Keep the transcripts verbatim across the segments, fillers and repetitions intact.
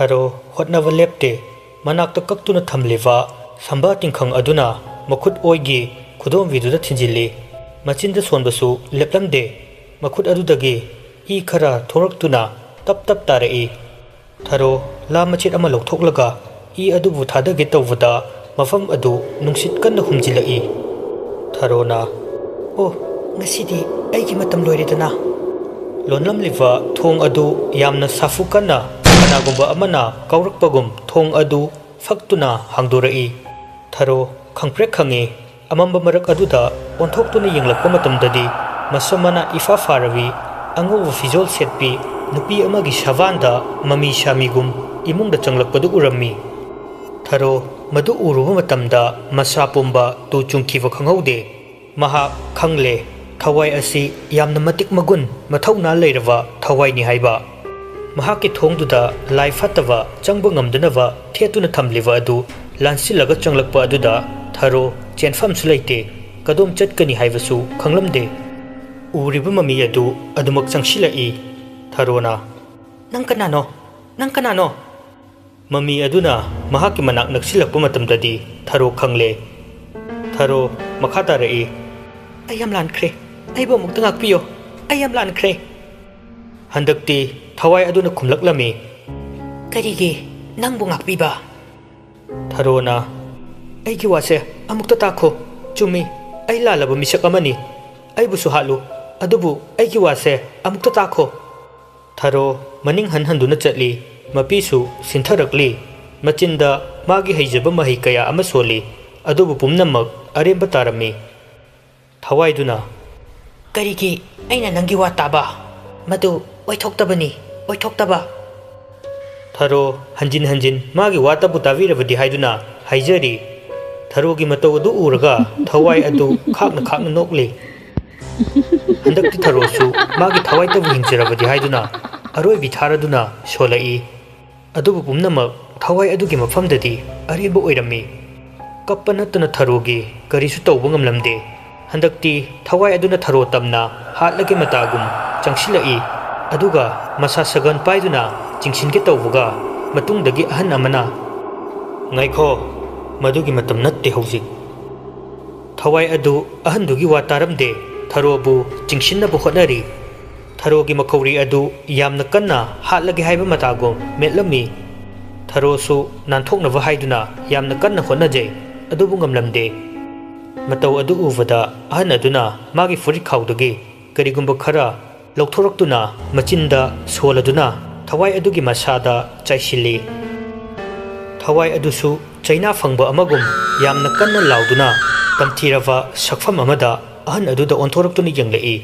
ꯊꯔꯣ ꯍꯣꯠꯅꯕ ꯂꯦꯞꯇꯦ꯫ ꯃꯅꯥꯛꯇ ꯀꯛꯇꯨꯅ ꯊꯝꯂꯤꯕ ꯁꯝꯕꯥ ꯇꯤꯡꯈꯪ ꯑꯗꯨꯅ ꯃꯈꯨꯠ ꯑꯣꯏꯒꯤ ꯈꯨꯗꯣꯝꯕꯤꯗꯨꯗ ꯊꯤꯟꯖꯤꯜꯂꯤ꯫ ꯃꯆꯤꯟꯗ ꯁꯣꯟꯕꯁꯨ ꯂꯦꯞꯂꯝꯗꯦ꯫ ꯃꯈꯨꯠ ꯑꯗꯨꯗꯒꯤ ꯏ ꯈꯔ ꯊꯣꯔꯛꯇꯨꯅ ꯇꯞ ꯇꯞ ꯇꯥꯔꯛꯏ꯫ ꯊꯔꯣ ꯂꯥ ꯃꯆꯦꯠ ꯑꯃ ꯂꯧꯊꯣꯛꯂꯒ ꯏ ꯑꯗꯨꯕꯨ ꯊꯥꯗꯒꯦ ꯇꯧꯕꯗ ꯃꯐꯝ ꯑꯗꯨ ꯅꯨꯡꯁꯤꯠ ꯀꯟꯅ ꯍꯨꯝꯖꯤꯜꯂꯛꯏ꯫ ꯊꯔꯣꯅ, "ꯑꯣ, ꯉꯁꯤꯗꯤ ꯑꯩꯒꯤ ꯃꯇꯝ ꯂꯣꯏꯔꯦꯗꯅ?" ꯂꯣꯟꯂꯝꯂꯤꯕ ꯊꯣꯡ ꯑꯗꯨ ꯌꯥꯝꯅ ꯁꯥꯐꯨ ꯀꯟꯅ ꯀꯅꯥꯒꯨꯝꯕ ꯑꯃꯅ ꯀꯥꯎꯔꯛꯄꯒꯨꯝ ꯊꯣꯡ ꯑꯗꯨ ꯐꯛꯇꯨꯅ ꯍꯥꯡꯗꯣꯔꯛꯏ꯫ ꯊꯔꯣ ꯈꯪꯄ꯭ꯔꯦꯛ ꯈꯪꯉꯤ꯫ ꯑꯃꯝꯕ ꯃꯔꯛ ꯑꯗꯨꯗ ꯑꯣꯟꯊꯣꯛꯇꯨꯅ ꯌꯦꯡꯂꯛꯄ ꯃꯇꯝꯗꯗꯤ ꯃꯁꯝ ꯃꯅꯥ ꯏꯐꯥ ꯐꯥꯔꯕꯤ, ꯑꯉꯧꯕ ꯐꯤꯖꯣꯜ ꯁꯦꯠꯄꯤ ꯅꯨꯄꯤ ꯑꯃꯒꯤ ꯁꯕꯥꯟꯗ ꯃꯃꯤ ꯁꯥꯃꯤꯒꯨꯝ ꯏꯃꯨꯡꯗ ꯆꯪꯂꯛꯄꯗꯨ ꯎꯔꯝꯃꯤ꯫ ꯊꯔꯣ ꯃꯗꯨ ꯎꯔꯨꯕ ꯃꯇꯝꯗ ꯃꯁꯥ ꯄꯨꯝꯕ ꯇꯨ ꯆꯨꯡꯈꯤꯕ ꯈꯪꯍꯧꯗꯦ꯫ ꯃꯍꯥꯛ ꯈꯪꯂꯦ, ꯊꯋꯥꯏ ꯑꯁꯤ ꯌꯥꯝꯅ ꯃꯇꯤꯛ ꯃꯒꯨꯟ, ꯃꯊꯧꯅꯥ ꯂꯩꯔꯕ ꯊꯋꯥꯏꯅꯤ ꯍꯥꯏꯕ꯫ ꯃꯍꯥꯛꯀꯤ ꯊꯣꯡꯗꯨꯗ ꯂꯥꯏ ꯐꯠꯇꯕ ꯆꯪꯕ ꯉꯝꯗꯅꯕ ꯊꯦꯠꯇꯨꯅ ꯊꯝꯂꯤꯕ ꯑꯗꯨ ꯂꯥꯟꯁꯤꯜꯂꯒ ꯆꯪꯂꯛꯄ ꯑꯗꯨꯗ ꯊꯔꯣ ꯆꯦꯟꯐꯝꯁꯨ ꯂꯩꯇꯦ, ꯀꯗꯣꯝ ꯆꯠꯀꯅꯤ ꯍꯥꯏꯕꯁꯨ ꯈꯪꯂꯝꯗꯦ꯫ ꯎꯔꯤꯕ ꯃꯃꯤ ꯑꯗꯨ ꯑꯗꯨꯃꯛ ꯆꯪꯁꯤꯜꯂꯛꯏ꯫ ꯊꯔꯣꯅ, "ꯅꯪ ꯀꯅꯥꯅꯣ? ꯅꯪ ꯀꯅꯥꯅꯣ?" ꯃꯃꯤ ꯑꯗꯨꯅ ꯃꯍꯥꯛꯀꯤ ꯃꯅꯥꯛ ꯅꯛꯁꯤꯜꯂꯛꯄ ꯃꯇꯝꯗꯗꯤ ꯊꯔꯣ ꯈꯪꯂꯦ꯫ ꯊꯔꯣ ꯃꯈꯥ ꯇꯥꯔꯛꯏ, "ꯑꯩ ꯌꯥꯝ ꯂꯥꯟꯈ꯭ꯔꯦ꯫ ꯑꯩꯕꯨ ꯑꯃꯨꯛꯇ ꯉꯥꯛꯄꯤꯌꯣ꯫ ꯑꯩ ꯌꯥꯝ ꯂꯥꯟꯈ꯭ꯔꯦ꯫" ꯍꯟꯗꯛꯇꯤ ꯊꯋꯥꯏ ꯑꯗꯨꯅ ꯈꯨꯝꯂꯛꯂꯝꯃꯤ꯫ "ꯀꯔꯤꯒꯤ ꯅꯪꯕꯨ ꯉꯥꯛꯄꯤꯕ?" ꯊꯔꯣꯅ, "ꯑꯩꯒꯤ ꯋꯥꯁꯦ ꯑꯃꯨꯛꯇ ꯇꯥꯈꯣ꯫ ꯆꯨꯝꯃꯤ, ꯑꯩ ꯂꯥꯜꯂꯕ ꯃꯤꯁꯛ ꯑꯃꯅꯤ꯫ ꯑꯩꯕꯨꯁꯨ ꯍꯥꯠꯂꯨ, ꯑꯗꯨꯕꯨ ꯑꯩꯒꯤ ꯋꯥꯁꯦ ꯑꯃꯨꯛꯇ ꯇꯥꯈꯣ꯫" ꯊꯔꯣ ꯃꯅꯤꯡ ꯍꯟ ꯍꯟꯗꯨꯅ ꯆꯠꯂꯤ꯫ ꯃꯄꯤꯁꯨ ꯁꯤꯟꯊꯔꯛꯂꯤ꯫ ꯃꯆꯤꯟꯗ ꯃꯥꯒꯤ ꯍꯩꯖꯕ ꯃꯍꯩ ꯀꯌꯥ ꯑꯃ ꯁꯣꯜꯂꯤ, ꯑꯗꯨꯕꯨ ꯄꯨꯝꯅꯃꯛ ꯑꯔꯦꯝꯕ ꯇꯥꯔꯝꯃꯤ꯫ ꯊꯋꯥꯏꯗꯨꯅ, "ꯀꯔꯤꯒꯤ ꯑꯩꯅ ꯅꯪꯒꯤ ꯋꯥ ꯇꯥꯕ? ꯃꯗꯨ ꯑꯣꯏꯊꯣꯛꯇꯕꯅꯤ, ꯑꯣꯏꯊꯣꯛꯇꯕ꯫" ꯊꯔꯣ ꯍꯟꯖꯤꯟ ꯍꯟꯖꯤꯟ ꯃꯥꯒꯤ ꯋꯥꯇꯕꯨ ꯇꯥꯕꯤꯔꯕꯗꯤ ꯍꯥꯏꯗꯨꯅ ꯍꯥꯏꯖꯔꯤ꯫ ꯊꯔꯣꯒꯤ ꯃꯇꯧ ꯑꯗꯨ ꯎꯔꯒ ꯊꯋꯥꯏ ꯑꯗꯨ ꯈꯥꯛꯅ ꯈꯥꯛꯅ ꯅꯣꯛꯂꯤ꯫ ꯍꯟꯗꯛꯇꯤ ꯊꯔꯣꯁꯨ ꯃꯥꯒꯤ ꯊꯋꯥꯏꯇꯕꯨ ꯍꯤꯡꯖꯔꯕꯗꯤ ꯍꯥꯏꯗꯨꯅ ꯑꯔꯣꯏꯕꯤ ꯊꯥꯔꯗꯨꯅ ꯁꯣꯜꯂꯛꯏ꯫ ꯑꯗꯨꯕꯨ ꯄꯨꯝꯅꯃꯛ ꯊꯋꯥꯏ ꯑꯗꯨꯒꯤ ꯃꯐꯝꯗꯗꯤ ꯑꯔꯦꯝꯕ ꯑꯣꯏꯔꯝꯃꯤ꯫ ꯀꯞꯄ ꯅꯠꯇꯅ ꯊꯔꯣꯒꯤ ꯀꯔꯤꯁꯨ ꯇꯧꯕ ꯉꯝꯂꯝꯗꯦ꯫ ꯍꯟꯗꯛꯇꯤ ꯊꯋꯥꯏ ꯑꯗꯨꯅ ꯊꯔꯣ ꯇꯝꯅ ꯍꯥꯠꯂꯒꯦ ꯃꯇꯥꯒꯨꯝ ꯆꯪꯁꯤꯜꯂꯛꯏ꯫ ꯑꯗꯨꯒ ꯃꯁꯥ ꯁꯒꯟ ꯄꯥꯏꯗꯨꯅ ꯆꯤꯡꯁꯤꯟꯒꯦ ꯇꯧꯕꯒ ꯃꯇꯨꯡꯗꯒꯤ ꯑꯍꯟ ꯑꯃꯅ, "ꯉꯥꯏꯈꯣ, ꯃꯗꯨꯒꯤ ꯃꯇꯝ ꯅꯠꯇꯦ ꯍꯧꯖꯤꯛ꯫" ꯊꯋꯥꯏ ꯑꯗꯨ ꯑꯍꯟꯗꯨꯒꯤ ꯋꯥ ꯇꯥꯔꯝꯗꯦ, ꯊꯔꯣꯕꯨ ꯆꯤꯡꯁꯤꯟꯅꯕ ꯍꯣꯠꯅꯔꯤ꯫ ꯊꯔꯣꯒꯤ ꯃꯈꯧꯔꯤ ꯑꯗꯨ ꯌꯥꯝꯅ ꯀꯟꯅ ꯍꯥꯠꯂꯒꯦ ꯍꯥꯏꯕ ꯃꯇꯥꯒꯨꯝ ꯃꯦꯠꯂꯝꯃꯤ꯫ ꯊꯔꯣꯁꯨ ꯅꯥꯟꯊꯣꯛꯅꯕ ꯍꯥꯏꯗꯨꯅ ꯌꯥꯝꯅ ꯀꯟꯅ ꯍꯣꯠꯅꯖꯩ, ꯑꯗꯨꯕꯨ ꯉꯝꯂꯝꯗꯦ꯫ ꯃꯇꯧ ꯑꯗꯨ ꯎꯕꯗ ꯑꯍꯟ ꯑꯗꯨꯅ ꯃꯥꯒꯤ ꯐꯨꯔꯤꯠꯈꯥꯎꯗꯒꯤ ꯀꯔꯤꯒꯨꯝꯕ ꯈꯔ ꯂꯧꯊꯣꯔꯛꯇꯨꯅ ꯃꯆꯤꯟꯗ ꯁꯣꯜꯂꯗꯨꯅ ꯊꯋꯥꯏ ꯑꯗꯨꯒꯤ ꯃꯁꯥꯗ ꯆꯥꯏꯁꯤꯜꯂꯤ꯫ ꯊꯋꯥꯏ ꯑꯗꯨꯁꯨ ꯆꯩꯅꯥ ꯐꯪꯕ ꯑꯃꯒꯨꯝ ꯌꯥꯝꯅ ꯀꯟꯅ ꯂꯥꯎꯗꯨꯅ ꯇꯝꯊꯤꯔꯕ ꯁꯛꯐꯝ ꯑꯃꯗ ꯑꯍꯟ ꯑꯗꯨꯗ ꯑꯣꯟꯊꯣꯔꯛꯇꯨꯅ ꯌꯦꯡꯂꯛꯏ꯫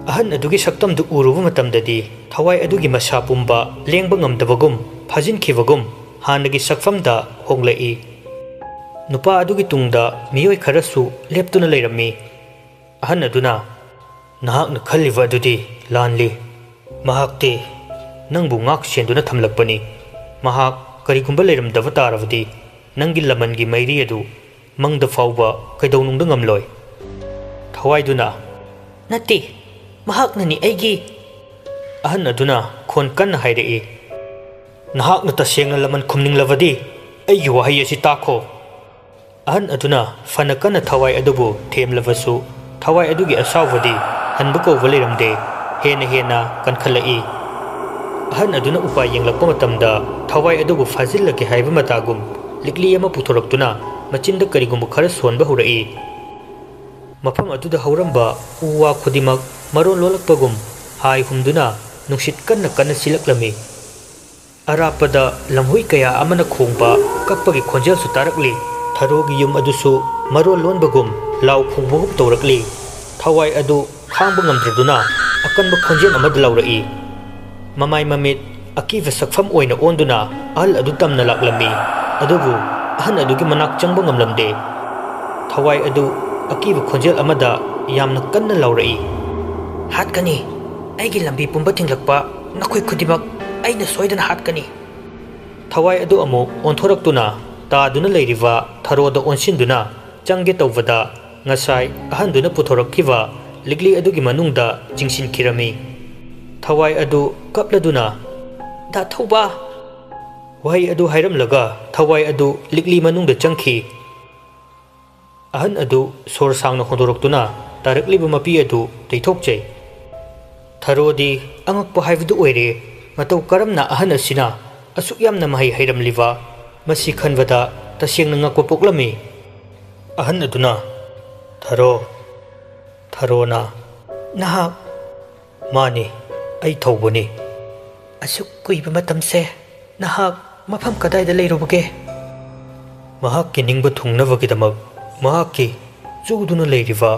ꯑꯍꯟ ꯑꯗꯨꯒꯤ ꯁꯛꯇꯝꯗꯨ ꯎꯔꯨꯕ ꯃꯇꯝꯗꯗꯤ ꯊꯋꯥꯏ ꯑꯗꯨꯒꯤ ꯃꯁꯥ ꯄꯨꯝꯕ ꯂꯦꯡꯕ ꯉꯝꯗꯕꯒꯨꯝ ꯐꯥꯖꯤꯟꯈꯤꯕꯒꯨꯝ ꯍꯥꯟꯅꯒꯤ ꯁꯛꯐꯝꯗ ꯍꯣꯡꯂꯛꯏ꯫ ꯅꯨꯄꯥ ꯑꯗꯨꯒꯤ ꯇꯨꯡꯗ ꯃꯤꯑꯣꯏ ꯈꯔꯁꯨ ꯂꯦꯞꯇꯨꯅ ꯂꯩꯔꯝꯃꯤ꯫ ꯑꯍꯟ ꯑꯗꯨꯅ, "ꯅꯍꯥꯛꯅ ꯈꯜꯂꯤꯕ ꯑꯗꯨꯗꯤ ꯂꯥꯟꯂꯤ꯫ ꯃꯍꯥꯛꯇꯤ ꯅꯪꯕꯨ ꯉꯥꯛ ꯁꯦꯟꯗꯨꯅ ꯊꯝꯂꯛꯄꯅꯤ꯫ ꯃꯍꯥꯛ ꯀꯔꯤꯒꯨꯝꯕ ꯂꯩꯔꯝꯗꯕ ꯇꯥꯔꯕꯗꯤ ꯅꯪꯒꯤ ꯂꯃꯟꯒꯤ ꯃꯩꯔꯤ ꯑꯗꯨ ꯃꯪꯗ ꯐꯥꯎꯕ ꯀꯩꯗꯧꯅꯨꯡꯗ ꯉꯝꯂꯣꯏ꯫" ꯊꯋꯥꯏꯗꯨꯅ, "ꯅꯠꯇꯦ, ꯃꯍꯥꯛꯅꯅꯤ ꯑꯩꯒꯤ꯫" ꯑꯍꯟ ꯑꯗꯨꯅ ꯈꯣꯟ ꯀꯟꯅ ꯍꯥꯏꯔꯛꯏ, "ꯅꯍꯥꯛꯅ ꯇꯁꯦꯡꯅ ꯂꯃꯟ ꯈꯨꯝꯅꯤꯡꯂꯕꯗꯤ ꯑꯩꯒꯤ ꯋꯥꯍꯩ ꯑꯁꯤ ꯇꯥꯈꯣ꯫" ꯑꯍꯟ ꯑꯗꯨꯅ ꯐꯅ ꯀꯟꯅ ꯊꯋꯥꯏ ꯑꯗꯨꯕꯨ ꯊꯦꯝꯂꯕꯁꯨ, ꯊꯋꯥꯏ ꯑꯗꯨꯒꯤ ꯑꯁꯥꯎꯕꯗꯤ ꯍꯟꯕ ꯀꯧꯕ ꯂꯩꯔꯝꯗꯦ, ꯍꯦꯟꯅ ꯍꯦꯟꯅ ꯀꯟꯈꯠꯂꯛꯏ꯫ ꯑꯍꯟ ꯑꯗꯨꯅ ꯎꯄꯥꯏ ꯌꯦꯡꯂꯛꯄ ꯃꯇꯝꯗ, ꯊꯋꯥꯏ ꯑꯗꯨꯕꯨ ꯐꯥꯖꯤꯜꯂꯒꯦ ꯍꯥꯏꯕ ꯃꯇꯥꯒꯨꯝ ꯂꯤꯛꯂꯤ ꯑꯃ ꯄꯨꯊꯣꯔꯛꯇꯨꯅ ꯃꯆꯤꯟꯗ ꯀꯔꯤꯒꯨꯝꯕ ꯈꯔ ꯁꯣꯟꯕ ꯍꯧꯔꯛꯏ꯫ ꯃꯐꯝ ꯑꯗꯨꯗ ꯍꯧꯔꯝꯕ ꯎ ꯋꯥ ꯈꯨꯗꯤꯡꯃꯛ ꯃꯔꯣꯟ ꯂꯣꯜꯂꯛꯄꯒꯨꯝ ꯍꯥꯏ ꯍꯨꯝꯗꯨꯅ ꯅꯨꯡꯁꯤꯠ ꯀꯟꯅ ꯀꯟꯅ ꯁꯤꯜꯂꯛꯂꯝꯃꯤ꯫ ꯑꯔꯥꯞꯄꯗ ꯂꯝꯍꯨꯏ ꯀꯌꯥ ꯑꯃꯅ ꯈꯣꯡꯕ, ꯀꯞꯄꯒꯤ ꯈꯣꯟꯖꯦꯜꯁꯨ ꯇꯥꯔꯛꯂꯤ꯫ ꯊꯔꯣꯒꯤ ꯌꯨꯝ ꯑꯗꯨꯁꯨ ꯃꯔꯣꯜ ꯂꯣꯟꯕꯒꯨꯝ, ꯂꯥꯎ ꯈꯣꯡꯕꯒꯨꯝ ꯇꯧꯔꯛꯂꯤ꯫ ꯊꯋꯥꯏ ꯑꯗꯨ ꯈꯥꯡꯕ ꯉꯝꯗ꯭ꯔꯗꯨꯅ ꯑꯀꯟꯕ ꯈꯣꯟꯖꯦꯜ ꯑꯃꯗ ꯂꯥꯎꯔꯛꯏ꯫ ꯃꯃꯥꯏ ꯃꯃꯤꯠ ꯑꯀꯤꯕ ꯁꯛꯐꯝ ꯑꯣꯏꯅ ꯑꯣꯟꯗꯨꯅ ꯑꯍꯜ ꯑꯗꯨ ꯇꯝꯅ ꯂꯥꯛꯂꯝꯃꯤ꯫ ꯑꯗꯨꯕꯨ ꯑꯍꯟ ꯑꯗꯨꯒꯤ ꯃꯅꯥꯛ ꯆꯪꯕ ꯉꯝꯂꯝꯗꯦ꯫ ꯊꯋꯥꯏ ꯑꯗꯨ ꯑꯀꯤꯕ ꯈꯣꯟꯖꯦꯜ ꯑꯃꯗ ꯌꯥꯝꯅ ꯀꯟꯅ ꯂꯥꯎꯔꯛꯏ, "ꯍꯥꯠꯀꯅꯤ! ꯑꯩꯒꯤ ꯂꯝꯕꯤ ꯄꯨꯝꯕ ꯊꯤꯡꯂꯛꯄ ꯅꯈꯣꯏ ꯈꯨꯗꯤꯡꯃꯛ ꯑꯩꯅ ꯁꯣꯏꯗꯅ ꯍꯥꯠꯀꯅꯤ!" ꯊꯋꯥꯏ ꯑꯗꯨ ꯑꯃꯨꯛ ꯑꯣꯟꯊꯣꯔꯛꯇꯨꯅ ꯇꯥꯗꯨꯅ ꯂꯩꯔꯤꯕ ꯊꯔꯣꯗ ꯑꯣꯟꯁꯤꯟꯗꯨꯅ ꯆꯪꯒꯦ ꯇꯧꯕꯗ, ꯉꯁꯥꯏ ꯑꯍꯟꯗꯨꯅ ꯄꯨꯊꯣꯔꯛꯈꯤꯕ ꯂꯤꯛꯂꯤ ꯑꯗꯨꯒꯤ ꯃꯅꯨꯡꯗ ꯆꯤꯡꯁꯤꯟꯈꯤꯔꯝꯃꯤ꯫ ꯊꯋꯥꯏ ꯑꯗꯨ ꯀꯞꯂꯗꯨꯅ, "ꯗꯥ ꯊꯧꯕ!" ꯋꯥꯍꯩ ꯑꯗꯨ ꯍꯥꯏꯔꯝꯂꯒ ꯊꯋꯥꯏ ꯑꯗꯨ ꯂꯤꯛꯂꯤ ꯃꯅꯨꯡꯗ ꯆꯪꯈꯤ꯫ ꯑꯍꯟ ꯑꯗꯨ ꯁꯣꯔ ꯁꯥꯡꯅ ꯍꯣꯟꯗꯣꯔꯛꯇꯨꯅ ꯇꯥꯔꯛꯂꯤꯕ ꯃꯄꯤ ꯑꯗꯨ ꯇꯩꯊꯣꯛꯆꯩ꯫ ꯊꯔꯣꯗꯤ ꯑꯉꯛꯄ ꯍꯥꯏꯕꯗꯨ ꯑꯣꯏꯔꯦ꯫ ꯃꯇꯧ ꯀꯔꯝꯅ ꯑꯍꯟ ꯑꯁꯤꯅ ꯑꯁꯨꯛ ꯌꯥꯝꯅ ꯃꯍꯩ ꯍꯩꯔꯝꯂꯤꯕ? ꯃꯁꯤ ꯈꯟꯕꯗ ꯇꯁꯦꯡꯅ ꯉꯛꯄ ꯄꯣꯛꯂꯝꯃꯤ꯫ ꯑꯍꯟ ꯑꯗꯨꯅ, "ꯊꯔꯣ, ꯊꯔꯣꯅ ꯅꯍꯥꯛ?" "ꯃꯥꯅꯤ, ꯑꯩ ꯊꯧꯕꯅꯤ꯫" "ꯑꯁꯨꯛ ꯀꯨꯏꯕ ꯃꯇꯝꯁꯦ ꯅꯍꯥꯛ ꯃꯐꯝ ꯀꯗꯥꯏꯗ ꯂꯩꯔꯨꯕꯒꯦ?" ꯃꯍꯥꯛꯀꯤ ꯅꯤꯡꯕ ꯊꯨꯡꯅꯕꯒꯤꯗꯃꯛ ꯃꯍꯥꯛꯀꯤ ꯆꯨꯗꯨꯅ ꯂꯩꯔꯤꯕ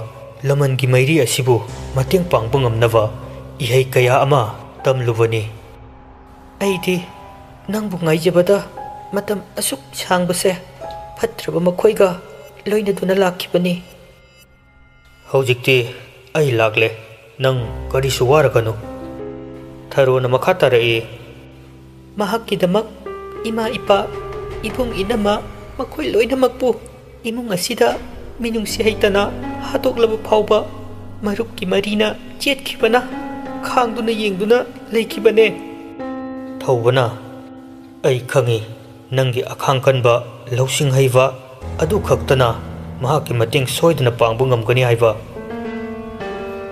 ꯂꯃꯟꯒꯤ ꯃꯩꯔꯤ ꯑꯁꯤꯕꯨ ꯃꯇꯦꯡ ꯄꯥꯡꯕ ꯉꯝꯅꯕ ꯏꯍꯩ ꯀꯌꯥ ꯑꯃ ꯇꯝꯂꯨꯕꯅꯤ꯫ "ꯑꯩꯗꯤ ꯅꯪꯕꯨ ꯉꯥꯏꯖꯕꯗ ꯃꯇꯝ ꯑꯁꯨꯛ ꯁꯥꯡꯕꯁꯦ ꯐꯠꯇ꯭ꯔꯕ ꯃꯈꯣꯏꯒ ꯂꯣꯏꯅꯗꯨꯅ ꯂꯥꯛꯈꯤꯕꯅꯤ꯫" "ꯍꯧꯖꯤꯛꯇꯤ ꯑꯩ ꯂꯥꯛꯂꯦ, ꯅꯪ ꯀꯔꯤꯁꯨ ꯋꯥꯔꯒꯅꯨ꯫" ꯊꯔꯣꯅ ꯃꯈꯥ ꯇꯥꯔꯛꯏ, "ꯃꯍꯥꯛꯀꯤꯗꯃꯛ ꯏꯃꯥ ꯏꯄꯥ, ꯏꯕꯨꯡ ꯏꯅꯝꯃ, ꯃꯈꯣꯏ ꯂꯣꯏꯅꯃꯛꯄꯨ ꯏꯃꯨꯡ ꯑꯁꯤꯗ ꯃꯤꯅꯨꯡꯁꯤ ꯍꯩꯇꯅ ꯍꯥꯠꯇꯣꯛꯂꯕ ꯐꯥꯎꯕ ꯃꯔꯨꯞꯀꯤ ꯃꯔꯤꯅ ꯆꯦꯠꯈꯤꯕꯅ ꯈꯥꯡꯗꯨꯅ ꯌꯦꯡꯗꯨꯅ ꯂꯩꯈꯤꯕꯅꯦ꯫" ꯊꯧꯕꯅ, "ꯑꯩ ꯈꯪꯏ, ꯅꯪꯒꯤ ꯑꯈꯥꯡ ꯀꯟꯕ, ꯂꯧꯁꯤꯡ ꯍꯩꯕ ꯑꯗꯨ ꯈꯛꯇꯅ ꯃꯍꯥꯛꯀꯤ ꯃꯇꯦꯡ ꯁꯣꯏꯗꯅ ꯄꯥꯡꯕ ꯉꯝꯒꯅꯤ ꯍꯥꯏꯕ꯫"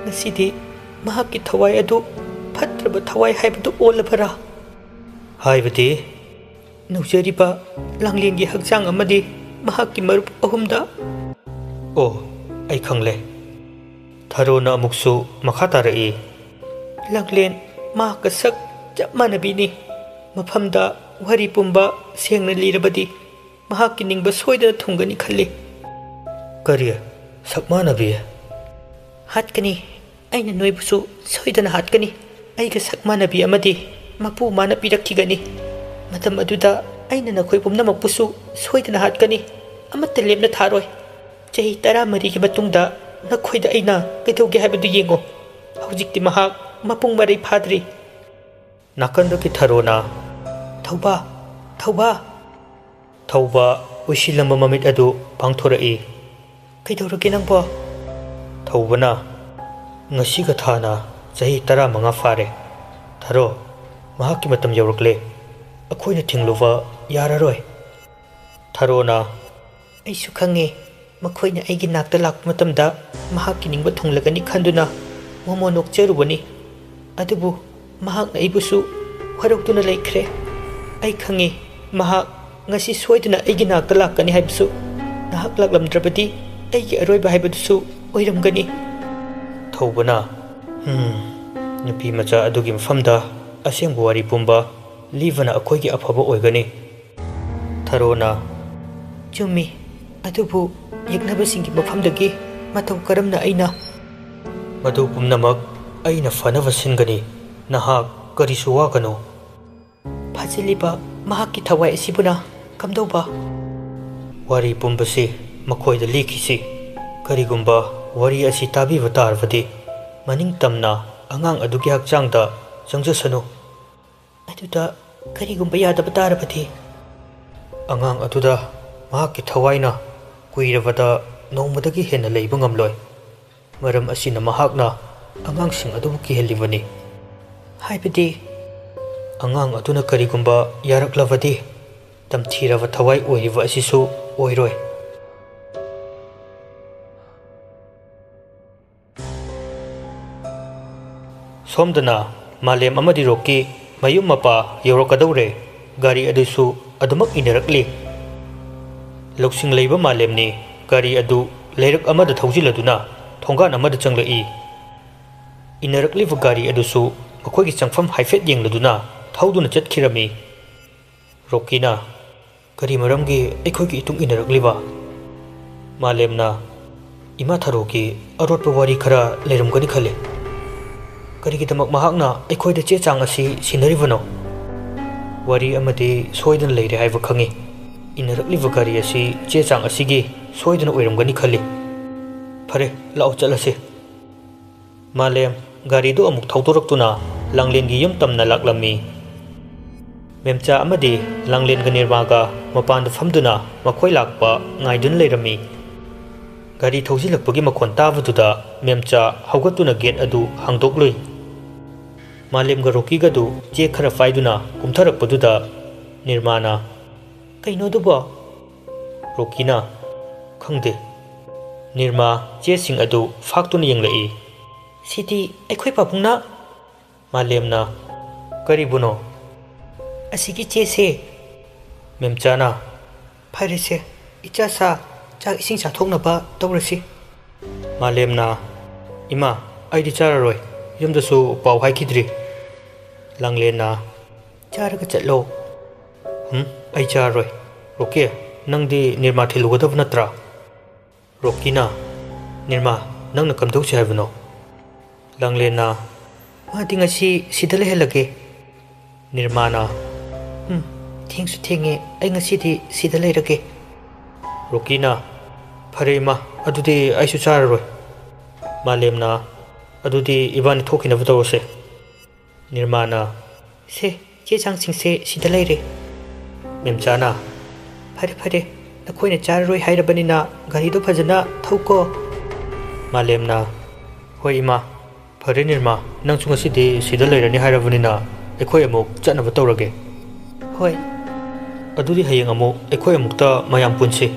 "ꯉꯁꯤꯗꯤ ꯃꯍꯥꯛꯀꯤ ꯊꯋꯥꯏ ꯑꯗꯨ ꯐꯠꯇ꯭ꯔꯕ ꯊꯋꯥꯏ ꯍꯥꯏꯕꯗꯨ ꯑꯣꯜꯂꯕꯔꯥ?" "ꯍꯥꯏꯕꯗꯤ?" "ꯅꯧꯖꯔꯤꯕ ꯂꯥꯡꯂꯦꯟꯒꯤ ꯍꯛꯆꯥꯡ ꯑꯃꯗꯤ ꯃꯍꯥꯛꯀꯤ ꯃꯔꯨꯞ ꯑꯍꯨꯝꯗ꯫" "ꯑꯣ, ꯑꯩ ꯈꯪꯂꯦ꯫" ꯊꯔꯣꯅ ꯑꯃꯨꯛꯁꯨ ꯃꯈꯥ ꯇꯥꯔꯛꯏ, "ꯂꯥꯡꯂꯦꯟ ꯃꯍꯥꯛꯀ ꯁꯛ ꯆꯞ ꯃꯥꯟꯅꯕꯤꯅꯤ꯫ ꯃꯐꯝꯗ ꯋꯥꯔꯤ ꯄꯨꯝꯕ ꯁꯦꯡꯅ ꯂꯤꯔꯕꯗꯤ ꯃꯍꯥꯛꯀꯤ ꯅꯤꯡꯕ ꯁꯣꯏꯗꯅ ꯊꯨꯡꯒꯅꯤ ꯈꯜꯂꯤ꯫" "ꯀꯔꯤ? ꯁꯛ ꯃꯥꯟꯅꯕꯤ?" "ꯍꯥꯠꯀꯅꯤ꯫ ꯑꯩꯅ ꯅꯣꯏꯕꯨꯁꯨ ꯁꯣꯏꯗꯅ ꯍꯥꯠꯀꯅꯤ꯫ ꯑꯩꯒ ꯁꯛ ꯃꯥꯟꯅꯕꯤ ꯑꯃꯗꯤ ꯃꯄꯨ ꯃꯥꯅ ꯄꯤꯔꯛꯈꯤꯒꯅꯤ꯫ ꯃꯇꯝ ꯑꯗꯨꯗ ꯑꯩꯅ ꯅꯈꯣꯏ ꯄꯨꯝꯅꯃꯛꯄꯨꯁꯨ ꯁꯣꯏꯗꯅ ꯍꯥꯠꯀꯅꯤ꯫ ꯑꯃꯠꯇ ꯂꯦꯞꯅ ꯊꯥꯔꯣꯏ꯫ ꯆꯍꯤ ꯇꯔꯥꯃꯔꯤꯒꯤ ꯃꯇꯨꯡꯗ ꯅꯈꯣꯏꯗ ꯑꯩꯅ ꯀꯩꯗꯧꯒꯦ ꯍꯥꯏꯕꯗꯨ ꯌꯦꯡꯉꯣ꯫ ꯍꯧꯖꯤꯛꯇꯤ ꯃꯍꯥꯛ ꯃꯄꯨꯡ ꯃꯔꯩ ꯐꯥꯗ꯭ꯔꯤ꯫" ꯅꯥꯀꯟꯗꯒꯤ ꯊꯔꯣꯅ, "ꯊꯧꯕ! ꯊꯧꯕ!" ꯊꯧꯕ ꯎꯏꯁꯤꯜꯂꯝꯕ ꯃꯃꯤꯠ ꯑꯗꯨ ꯄꯥꯡꯊꯣꯔꯛꯏ꯫ "ꯀꯩꯗꯧꯔꯒꯦ ꯅꯪꯕꯣ?" ꯊꯧꯕꯅ, "ꯉꯁꯤꯒ ꯊꯥꯅ ꯆꯍꯤ ꯇꯔꯥꯃꯉꯥ ꯐꯥꯔꯦ꯫ ꯊꯔꯣ, ꯃꯍꯥꯛꯀꯤ ꯃꯇꯝ ꯌꯧꯔꯛꯂꯦ꯫ ꯑꯩꯈꯣꯏꯅ ꯊꯤꯡꯂꯨꯕ ꯌꯥꯔꯔꯣꯏ꯫ ꯊꯔꯣꯅ, "ꯑꯩꯁꯨ ꯈꯪꯉꯦ, ꯃꯈꯣꯏꯅ ꯑꯩꯒꯤ ꯅꯥꯛꯇ ꯂꯥꯛꯄ ꯃꯇꯝꯗ ꯃꯍꯥꯛꯀꯤ ꯅꯤꯡꯕ ꯊꯨꯡꯂꯒꯅꯤ ꯈꯟꯗꯨꯅ ꯃꯣꯃꯣ ꯅꯣꯛꯆꯔꯨꯕꯅꯤ꯫ ꯑꯗꯨꯕꯨ ꯃꯍꯥꯛꯅ ꯑꯩꯕꯨꯁꯨ ꯋꯥꯔꯧꯗꯨꯅ ꯂꯩꯈ꯭ꯔꯦ꯫ ꯑꯩ ꯈꯪꯉꯤ, ꯃꯍꯥꯛ ꯉꯁꯤ ꯁꯣꯏꯗꯅ ꯑꯩꯒꯤ ꯅꯥꯛꯇ ꯂꯥꯛꯀꯅꯤ ꯍꯥꯏꯕꯁꯨ꯫ ꯅꯍꯥꯛ ꯂꯥꯛꯂꯝꯗ꯭ꯔꯕꯗꯤ ꯑꯩꯒꯤ ꯑꯔꯣꯏꯕ ꯍꯥꯏꯕꯗꯨꯁꯨ ꯑꯣꯏꯔꯝꯒꯅꯤ꯫" ꯊꯧꯕꯅ, "ꯍꯝ, ꯅꯨꯄꯤ ꯃꯆꯥ ꯑꯗꯨꯒꯤ ꯃꯐꯝꯗ ꯑꯁꯦꯡꯕ ꯋꯥꯔꯤ ꯄꯨꯝꯕ ꯂꯤꯕꯅ ꯑꯩꯈꯣꯏꯒꯤ ꯑꯐꯕ ꯑꯣꯏꯒꯅꯤ꯫" ꯊꯔꯣꯅ, "ꯆꯨꯝꯃꯤ, ꯑꯗꯨꯕꯨ ꯌꯦꯛꯅꯕꯁꯤꯡꯒꯤ ꯃꯐꯝꯗꯒꯤ ꯃꯇꯧ ꯀꯔꯝꯅ ꯑꯩꯅ?" "ꯃꯗꯨ ꯄꯨꯝꯅꯃꯛ ꯑꯩꯅ ꯐꯅꯕ ꯁꯤꯟꯒꯅꯤ꯫ ꯅꯍꯥꯛ ꯀꯔꯤꯁꯨ ꯋꯥꯒꯅꯨ꯫" "ꯐꯥꯖꯤꯜꯂꯤꯕ ꯃꯍꯥꯛꯀꯤ ꯊꯋꯥꯏ ꯑꯁꯤꯕꯨꯅ ꯀꯝꯗꯧꯕ?" "ꯋꯥꯔꯤ ꯄꯨꯝꯕꯁꯤ ꯃꯈꯣꯏꯗ ꯂꯤꯈꯤꯁꯤ꯫ ꯀꯔꯤꯒꯨꯝꯕ ꯋꯥꯔꯤ ꯑꯁꯤ ꯇꯥꯕꯤꯕ ꯇꯥꯔꯕꯗꯤ, ꯃꯅꯤꯡ ꯇꯝꯅ ꯑꯉꯥꯡ ꯑꯗꯨꯒꯤ ꯍꯛꯆꯥꯡꯗ ꯆꯪꯖꯁꯅꯨ꯫" "ꯑꯗꯨꯗ ꯀꯔꯤꯒꯨꯝꯕ ꯌꯥꯗꯕ ꯇꯥꯔꯕꯗꯤ?" "ꯑꯉꯥꯡ ꯑꯗꯨꯗ ꯃꯍꯥꯛꯀꯤ ꯊꯋꯥꯏꯅ ꯀꯨꯏꯔꯕꯗ ꯅꯣꯡꯃꯗꯒꯤ ꯍꯦꯟꯅ ꯂꯩꯕ ꯉꯝꯂꯣꯏ꯫ ꯃꯔꯝ ꯑꯁꯤꯅ ꯃꯍꯥꯛꯅ ꯑꯉꯥꯡꯁꯤꯡ ꯑꯗꯨꯕꯨ ꯀꯤꯍꯜꯂꯤꯕꯅꯤ꯫" "ꯍꯥꯏꯕꯗꯤ?" "ꯑꯉꯥꯡ ꯑꯗꯨꯅ ꯀꯔꯤꯒꯨꯝꯕ ꯌꯥꯔꯛꯂꯕꯗꯤ, ꯇꯝꯊꯤꯔꯕ ꯊꯋꯥꯏ ꯑꯣꯏꯔꯤꯕ ꯑꯁꯤꯁꯨ ꯑꯣꯏꯔꯣꯏ꯫" ꯁꯣꯝꯗꯅ ꯃꯥꯂꯦꯝ ꯑꯃꯗꯤ ꯔꯣꯛꯀꯤ ꯃꯌꯨꯝ ꯃꯄꯥ ꯌꯧꯔꯛꯀꯗꯧꯔꯦ꯫ ꯒꯥꯔꯤ ꯑꯗꯨꯁꯨ ꯑꯗꯨꯃꯛ ꯏꯟꯅꯔꯛꯂꯤ꯫ ꯂꯧꯁꯤꯡ ꯂꯩꯕ ꯃꯥꯂꯦꯝꯅꯤ꯫ ꯒꯥꯔꯤ ꯑꯗꯨ ꯂꯩꯔꯛ ꯑꯃꯗ ꯊꯧꯖꯤꯜꯂꯗꯨꯅ ꯊꯣꯡꯒꯥꯟ ꯑꯃꯗ ꯆꯪꯂꯛꯏ꯫ ꯏꯟꯅꯔꯛꯂꯤꯕ ꯒꯥꯔꯤ ꯑꯗꯨꯁꯨ ꯃꯈꯣꯏꯒꯤ ꯆꯪꯐꯝ ꯍꯥꯏꯐꯦꯠ ꯌꯦꯡꯂꯗꯨꯅ ꯊꯧꯗꯨꯅ ꯆꯠꯈꯤꯔꯝꯃꯤ꯫ ꯔꯣꯛꯀꯤꯅ, "ꯀꯔꯤ ꯃꯔꯝꯒꯤ ꯑꯩꯈꯣꯏꯒꯤ ꯏꯇꯨꯡ ꯏꯟꯅꯔꯛꯂꯤꯕ?" ꯃꯥꯂꯦꯝꯅ, "ꯏꯃꯥ ꯊꯔꯣꯒꯤ ꯑꯔꯣꯠꯄ ꯋꯥꯔꯤ ꯈꯔ ꯂꯩꯔꯝꯒꯅꯤ ꯈꯜꯂꯤ꯫ ꯀꯔꯤꯒꯤꯗꯃꯛ ꯃꯍꯥꯛꯅ ꯑꯩꯈꯣꯏꯗ ꯆꯦ ꯆꯥꯡ ꯑꯁꯤ ꯁꯤꯟꯅꯔꯤꯕꯅꯣ?" "ꯋꯥꯔꯤ ꯑꯃꯗꯤ ꯁꯣꯏꯗꯅ ꯂꯩꯔꯦ ꯍꯥꯏꯕ ꯈꯪꯏ꯫ ꯏꯟꯅꯔꯛꯂꯤꯕ ꯒꯥꯔꯤ ꯑꯁꯤ ꯆꯦ ꯆꯥꯡ ꯑꯁꯤꯒꯤ ꯁꯣꯏꯗꯅ ꯑꯣꯏꯔꯝꯒꯅꯤ ꯈꯜꯂꯤ꯫ ꯐꯔꯦ, ꯂꯥꯛꯑꯣ ꯆꯠꯂꯁꯤ꯫" ꯃꯥꯂꯦꯝ ꯒꯥꯔꯤꯗꯨ ꯑꯃꯨꯛ ꯊꯧꯗꯣꯔꯛꯇꯨꯅ ꯂꯥꯡꯂꯦꯟꯒꯤ ꯌꯨꯝ ꯇꯝꯅ ꯂꯥꯛꯂꯝꯃꯤ꯫ ꯃꯦꯝꯆꯥ ꯑꯃꯗꯤ ꯂꯥꯡꯂꯦꯟꯒ ꯅꯤꯔꯃꯥꯒ ꯃꯄꯥꯟꯗ ꯐꯝꯗꯨꯅ ꯃꯈꯣꯏ ꯂꯥꯛꯄ ꯉꯥꯏꯗꯨꯅ ꯂꯩꯔꯝꯃꯤ꯫ ꯒꯥꯔꯤ ꯊꯧꯖꯤꯜꯂꯛꯄꯒꯤ ꯃꯈꯣꯟ ꯇꯥꯕꯗꯨꯗ ꯃꯦꯝꯆꯥ ꯍꯧꯒꯠꯇꯨꯅ ꯒꯦꯠ ꯑꯗꯨ ꯍꯥꯡꯗꯣꯛꯂꯨꯏ꯫ ꯃꯥꯂꯦꯝꯒ ꯔꯣꯀꯤꯒꯗꯨ ꯆꯦ ꯈꯔ ꯄꯥꯏꯗꯨꯅ ꯀꯨꯝꯊꯔꯛꯄꯗꯨꯗ ꯅꯤꯔꯃꯥꯅ, "ꯀꯩꯅꯣ ꯑꯗꯨꯕꯣ?" ꯔꯣꯀꯤꯅ, "ꯈꯪꯗꯦ꯫" ꯅꯤꯔꯃꯥ ꯆꯦꯁꯤꯡ ꯑꯗꯨ ꯐꯥꯛꯇꯨꯅ ꯌꯦꯡꯂꯛꯏ꯫ "ꯁꯤꯗꯤ ꯑꯩꯈꯣꯏ ꯄꯥꯕꯨꯡꯅ꯫" ꯃꯥꯂꯦꯝꯅ, "ꯀꯔꯤꯕꯨꯅꯣ?" "ꯑꯁꯤꯒꯤ ꯆꯦꯁꯦ꯫" ꯃꯦꯝꯆꯥꯅ, "ꯐꯔꯦꯁꯦ, ꯏꯆꯥ ꯁꯥ, ꯆꯥꯛ ꯏꯁꯤꯡ ꯆꯥꯊꯣꯛꯅꯕ ꯇꯧꯔꯁꯤ꯫" ꯃꯥꯂꯦꯝꯅ, "ꯏꯃꯥ, ꯑꯩꯗꯤ ꯆꯥꯔꯔꯣꯏ꯫ ꯌꯨꯝꯗꯁꯨ ꯄꯥꯎ ꯍꯥꯏꯈꯤꯗ꯭ꯔꯤ꯫" ꯂꯥꯡꯂꯦꯟꯅ, "ꯆꯥꯔꯒ ꯆꯠꯂꯣ꯫" "ꯍꯨꯝ, ꯑꯩ ꯆꯥꯔꯔꯣꯏ꯫ ꯔꯣꯀꯤ, ꯅꯪꯗꯤ ꯅꯤꯔꯃꯥ ꯊꯤꯜꯂꯨꯒꯗꯕ ꯅꯠꯇ꯭ꯔꯥ?" ꯔꯣꯀꯤꯅ, "ꯅꯤꯔꯃꯥ, ꯅꯪꯅ ꯀꯝꯗꯧꯁꯦ ꯍꯥꯏꯕꯅꯣ?" ꯂꯥꯡꯂꯦꯟꯅ, "ꯃꯥꯗꯤ ꯉꯁꯤ ꯁꯤꯗ ꯂꯩꯍꯜꯂꯒꯦ꯫" ꯅꯤꯔꯃꯥꯅ, "ꯎꯝ, ꯊꯦꯡꯁꯨ ꯊꯦꯡꯉꯦ, ꯑꯩ ꯉꯁꯤꯗꯤ ꯁꯤꯗ ꯂꯩꯔꯒꯦ꯫" ꯔꯣꯀꯤꯅ, "ꯐꯔꯦ ꯏꯃꯥ, ꯑꯗꯨꯗꯤ ꯑꯩꯁꯨ ꯆꯥꯔꯔꯣꯏ꯫" ꯃꯥꯂꯦꯝꯅ, "ꯑꯗꯨꯗꯤ ꯏꯕꯥꯅꯤ ꯊꯣꯛꯈꯤꯅꯕ ꯇꯧꯔꯁꯦ꯫" ꯅꯤꯔꯃꯥꯅ, "ꯁꯦ, ꯆꯦ ꯆꯥꯡꯁꯤꯡꯁꯦ ꯁꯤꯗ ꯂꯩꯔꯦ꯫" ꯃꯦꯝꯆꯥꯅ, "ꯐꯔꯦ, ꯐꯔꯦ, ꯅꯈꯣꯏꯅ ꯆꯥꯔꯔꯣꯏ ꯍꯥꯏꯔꯕꯅꯤꯅ ꯒꯥꯔꯤꯗꯣ ꯐꯖꯅ ꯊꯧꯀꯣ꯫" ꯃꯥꯂꯦꯝꯅ, "ꯍꯣꯏ ꯏꯃꯥ, ꯐꯔꯦ ꯅꯤꯔꯃꯥ, ꯅꯪꯁꯨ ꯉꯁꯤꯗꯤ ꯁꯤꯗ ꯂꯩꯔꯅꯤ ꯍꯥꯏꯔꯕꯅꯤꯅ ꯑꯩꯈꯣꯏ ꯑꯃꯨꯛ ꯆꯠꯅꯕ ꯇꯧꯔꯒꯦ꯫" "ꯍꯣꯏ꯫" "ꯑꯗꯨꯗꯤ ꯍꯌꯦꯡ ꯑꯃꯨꯛ ꯑꯩꯈꯣꯏ ꯑꯃꯨꯛꯇ ꯃꯌꯥꯝ ꯄꯨꯟꯁꯤ꯫"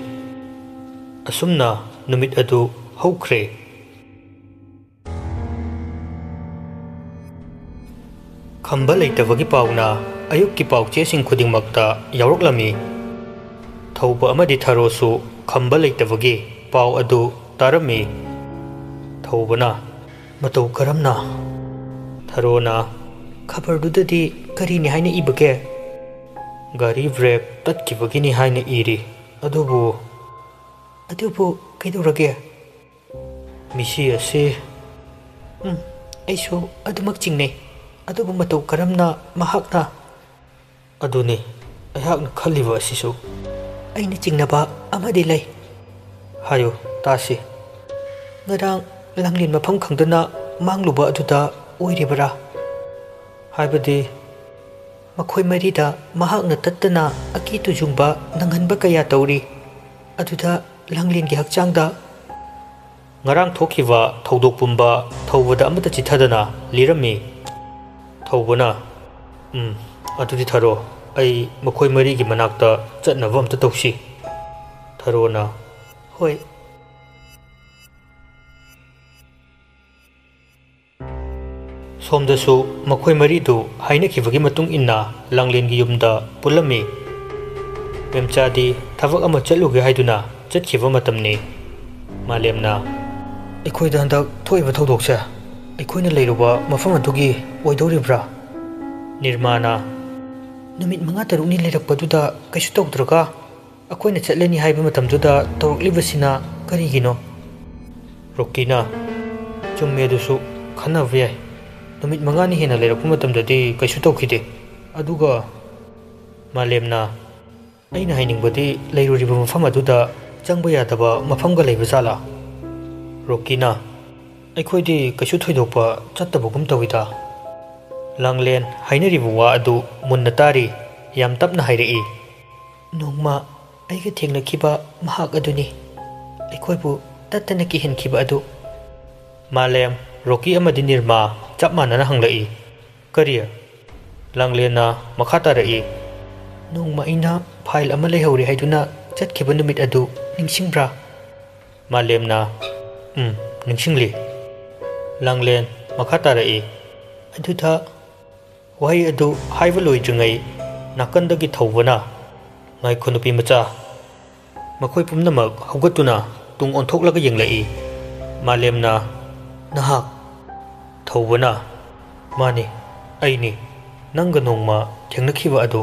ꯑꯁꯨꯝꯅ ꯅꯨꯃꯤꯠ ꯑꯗꯨ ꯍꯧꯈ꯭ꯔꯦ꯫ ꯈꯝꯕ ꯂꯩꯇꯕꯒꯤ ꯄꯥꯎꯅ ꯑꯌꯨꯛꯀꯤ ꯄꯥꯎꯆꯦꯁꯤꯡ ꯈꯨꯗꯤꯡꯃꯛꯇ ꯌꯥꯎꯔꯛꯂꯝꯃꯤ꯫ ꯊꯧꯕ ꯑꯃꯗꯤ ꯊꯔꯣꯁꯨ ꯈꯝꯕ ꯂꯩꯇꯕꯒꯤ ꯄꯥꯎ ꯑꯗꯨ ꯇꯥꯔꯝꯃꯤ꯫ ꯊꯧꯕꯅ, "ꯃꯇꯧ ꯀꯔꯝꯅ?" ꯊꯔꯣꯅ, "ꯈꯕꯔꯗꯨꯗꯗꯤ ꯀꯔꯤꯅꯤ ꯍꯥꯏꯅ ꯏꯕꯒꯦ?" "ꯒꯥꯔꯤ ꯕ꯭ꯔꯦꯛ ꯇꯠꯈꯤꯕꯒꯤꯅꯤ ꯍꯥꯏꯅ ꯏꯔꯤ꯫ ꯑꯗꯨꯕꯨ" "ꯑꯗꯨꯕꯨ ꯀꯩꯗꯧꯔꯒꯦ?" "ꯃꯤꯁꯤ ꯑꯁꯤ" "ꯎꯝ, ꯑꯩꯁꯨ ꯑꯗꯨꯃꯛ ꯆꯤꯡꯅꯩ꯫ ꯑꯗꯨꯕꯨ ꯃꯇꯧ ꯀꯔꯝꯅ ꯃꯍꯥꯛꯅ" "ꯑꯗꯨꯅꯤ ꯑꯩꯍꯥꯛꯅ ꯈꯜꯂꯤꯕ ꯑꯁꯤꯁꯨ꯫" "ꯑꯩꯅ ꯆꯤꯡꯅꯕ ꯑꯃꯗꯤ ꯂꯩ꯫" "ꯍꯥꯏꯌꯨ ꯇꯥꯁꯤ꯫" "ꯉꯔꯥꯡ ꯂꯥꯡꯂꯦꯟ ꯃꯐꯝ ꯈꯪꯗꯅ ꯃꯥꯡꯂꯨꯕ ꯑꯗꯨꯗ ꯑꯣꯏꯔꯤꯕꯔꯥ?" "ꯍꯥꯏꯕꯗꯤ?" "ꯃꯈꯣꯏ ꯃꯔꯤꯗ ꯃꯍꯥꯛꯅ ꯇꯠꯇꯅ ꯑꯀꯤ ꯇꯨꯖꯨꯡꯕ ꯅꯪꯍꯟꯕ ꯀꯌꯥ ꯇꯧꯔꯤ꯫ ꯑꯗꯨꯗ ꯂꯥꯡꯂꯦꯟꯒꯤ ꯍꯛꯆꯥꯡꯗ" "ꯉꯔꯥꯡ ꯊꯣꯛꯈꯤꯕ ꯊꯧꯗꯣꯛ ꯄꯨꯝꯕ ꯊꯧꯕꯗ ꯑꯃꯠꯇ ꯆꯤꯠꯊꯗꯅ ꯂꯤꯔꯝꯃꯤ꯫" ꯊꯧꯕꯅ, "ꯎꯝ, ꯑꯗꯨꯗꯤ ꯊꯔꯣ, ꯑꯩ ꯃꯈꯣꯏ ꯃꯔꯤꯒꯤ ꯃꯅꯥꯛꯇ ꯆꯠꯅꯕ ꯑꯝꯇ ꯇꯧꯁꯤ꯫ ꯊꯔꯣꯅ, "ꯍꯣꯏ꯫" ꯁꯣꯝꯗꯁꯨ ꯃꯈꯣꯏ ꯃꯔꯤꯗꯨ ꯍꯥꯏꯅꯈꯤꯕꯒꯤ ꯃꯇꯨꯡ ꯏꯟꯅ ꯂꯥꯡꯂꯦꯟꯒꯤ ꯌꯨꯝꯗ ꯄꯨꯜꯂꯝꯃꯤ꯫ ꯃꯦꯝꯆꯥꯗꯤ ꯊꯕꯛ ꯑꯃ ꯆꯠꯂꯨꯒꯦ ꯍꯥꯏꯗꯨꯅ ꯆꯠꯈꯤꯕ ꯃꯇꯝꯅꯤ꯫ ꯃꯥꯂꯦꯝꯅ, "ꯑꯩꯈꯣꯏꯗ ꯍꯟꯗꯛ ꯊꯣꯛꯏꯕ ꯊꯧꯗꯣꯛꯁꯦ ꯑꯩꯈꯣꯏꯅ ꯂꯩꯔꯨꯕ ꯃꯐꯝ ꯑꯗꯨꯒꯤ ꯑꯣꯏꯗꯧꯔꯤꯕ꯭ꯔꯥ?" ꯅꯤꯔꯃꯥꯅ, "ꯅꯨꯃꯤꯠ ꯃꯉꯥ ꯇꯔꯨꯛꯅꯤ ꯂꯩꯔꯛꯄꯗꯨꯗ ꯀꯩꯁꯨ ꯇꯧꯗ꯭ꯔꯒ ꯑꯩꯈꯣꯏꯅ ꯆꯠꯂꯅꯤ ꯍꯥꯏꯕ ꯃꯇꯝꯗꯨꯗ ꯇꯧꯔꯛꯂꯤꯕꯁꯤꯅ ꯀꯔꯤꯒꯤꯅꯣ?" ꯔꯣꯀꯤꯅ, "ꯆꯨꯝꯃꯦ, ꯑꯗꯨꯁꯨ ꯈꯟꯅꯕ ꯌꯥꯏ꯫ ꯅꯨꯃꯤꯠ ꯃꯉꯥꯅꯤ ꯍꯦꯟꯅ ꯂꯩꯔꯛꯄ ꯃꯇꯝꯗꯗꯤ ꯀꯩꯁꯨ ꯇꯧꯈꯤꯗꯦ꯫ ꯑꯗꯨꯒ" ꯃꯥꯂꯦꯝꯅ, "ꯑꯩꯅ ꯍꯥꯏꯅꯤꯡꯕꯗꯤ ꯂꯩꯔꯨꯔꯤꯕ ꯃꯐꯝ ꯑꯗꯨꯗ ꯆꯪꯕ ꯌꯥꯗꯕ ꯃꯐꯝꯒ ꯂꯩꯕ ꯖꯥꯠꯂꯥ?" ꯔꯣꯀꯤꯅ, "ꯑꯩꯈꯣꯏꯗꯤ ꯀꯩꯁꯨ ꯊꯣꯏꯗꯣꯛꯄ ꯆꯠꯇꯕꯒꯨꯝ ꯇꯧꯏꯗ꯫" ꯂꯥꯡꯂꯦꯟ ꯍꯥꯏꯅꯔꯤꯕ ꯋꯥ ꯑꯗꯨ ꯃꯨꯟꯅ ꯇꯥꯔꯤ, ꯌꯥꯝ ꯇꯞꯅ ꯍꯥꯏꯔꯛꯏ, "ꯅꯣꯡꯃ ꯑꯩꯒ ꯊꯦꯡꯅꯈꯤꯕ ꯃꯍꯥꯛ ꯑꯗꯨꯅꯤ, ꯑꯩꯈꯣꯏꯕꯨ ꯇꯠꯇꯅ ꯀꯤꯍꯟꯈꯤꯕ ꯑꯗꯨ꯫" ꯃꯥꯂꯦꯝ, ꯔꯣꯀꯤ ꯑꯃꯗꯤ ꯅꯤꯔꯃꯥ ꯆꯞ ꯃꯥꯟꯅꯅ ꯍꯪꯂꯛꯏ, "ꯀꯔꯤ?" ꯂꯥꯡꯂꯦꯟꯅ ꯃꯈꯥ ꯇꯥꯔꯛꯏ, "ꯅꯣꯡꯃ ꯑꯩꯅ ꯐꯥꯏꯜ ꯑꯃ ꯂꯩꯍꯧꯔꯦ ꯍꯥꯏꯗꯨꯅ ꯆꯠꯈꯤꯕ ꯅꯨꯃꯤꯠ ꯑꯗꯨ ꯅꯤꯡꯁꯤꯡꯕ꯭ꯔꯥ?" ꯃꯥꯂꯦꯝꯅ, "ꯎꯝ, ꯅꯤꯡꯁꯤꯡꯂꯤ꯫" ꯂꯥꯡꯂꯦꯟ ꯃꯈꯥ ꯇꯥꯔꯛꯏ, "ꯑꯗꯨꯗ" ꯋꯥꯍꯩ ꯑꯗꯨ ꯍꯥꯏꯕ ꯂꯣꯏꯗ꯭ꯔꯤꯉꯩ ꯅꯥꯀꯟꯗꯒꯤ ꯊꯧꯕꯅ, "ꯉꯥꯏꯈꯣ ꯅꯨꯄꯤ ꯃꯆꯥ꯫" ꯃꯈꯣꯏ ꯄꯨꯝꯅꯃꯛ ꯍꯧꯒꯠꯇꯨꯅ ꯇꯨꯡ ꯑꯣꯟꯊꯣꯛꯂꯒ ꯌꯦꯡꯂꯛꯏ꯫ ꯃꯥꯂꯦꯝꯅ, "ꯅꯍꯥꯛ?" ꯊꯧꯕꯅ, "ꯃꯥꯅꯤ, ꯑꯩꯅꯤ, ꯅꯪꯒ ꯅꯣꯡꯃ ꯊꯦꯡꯅꯈꯤꯕ ꯑꯗꯨ꯫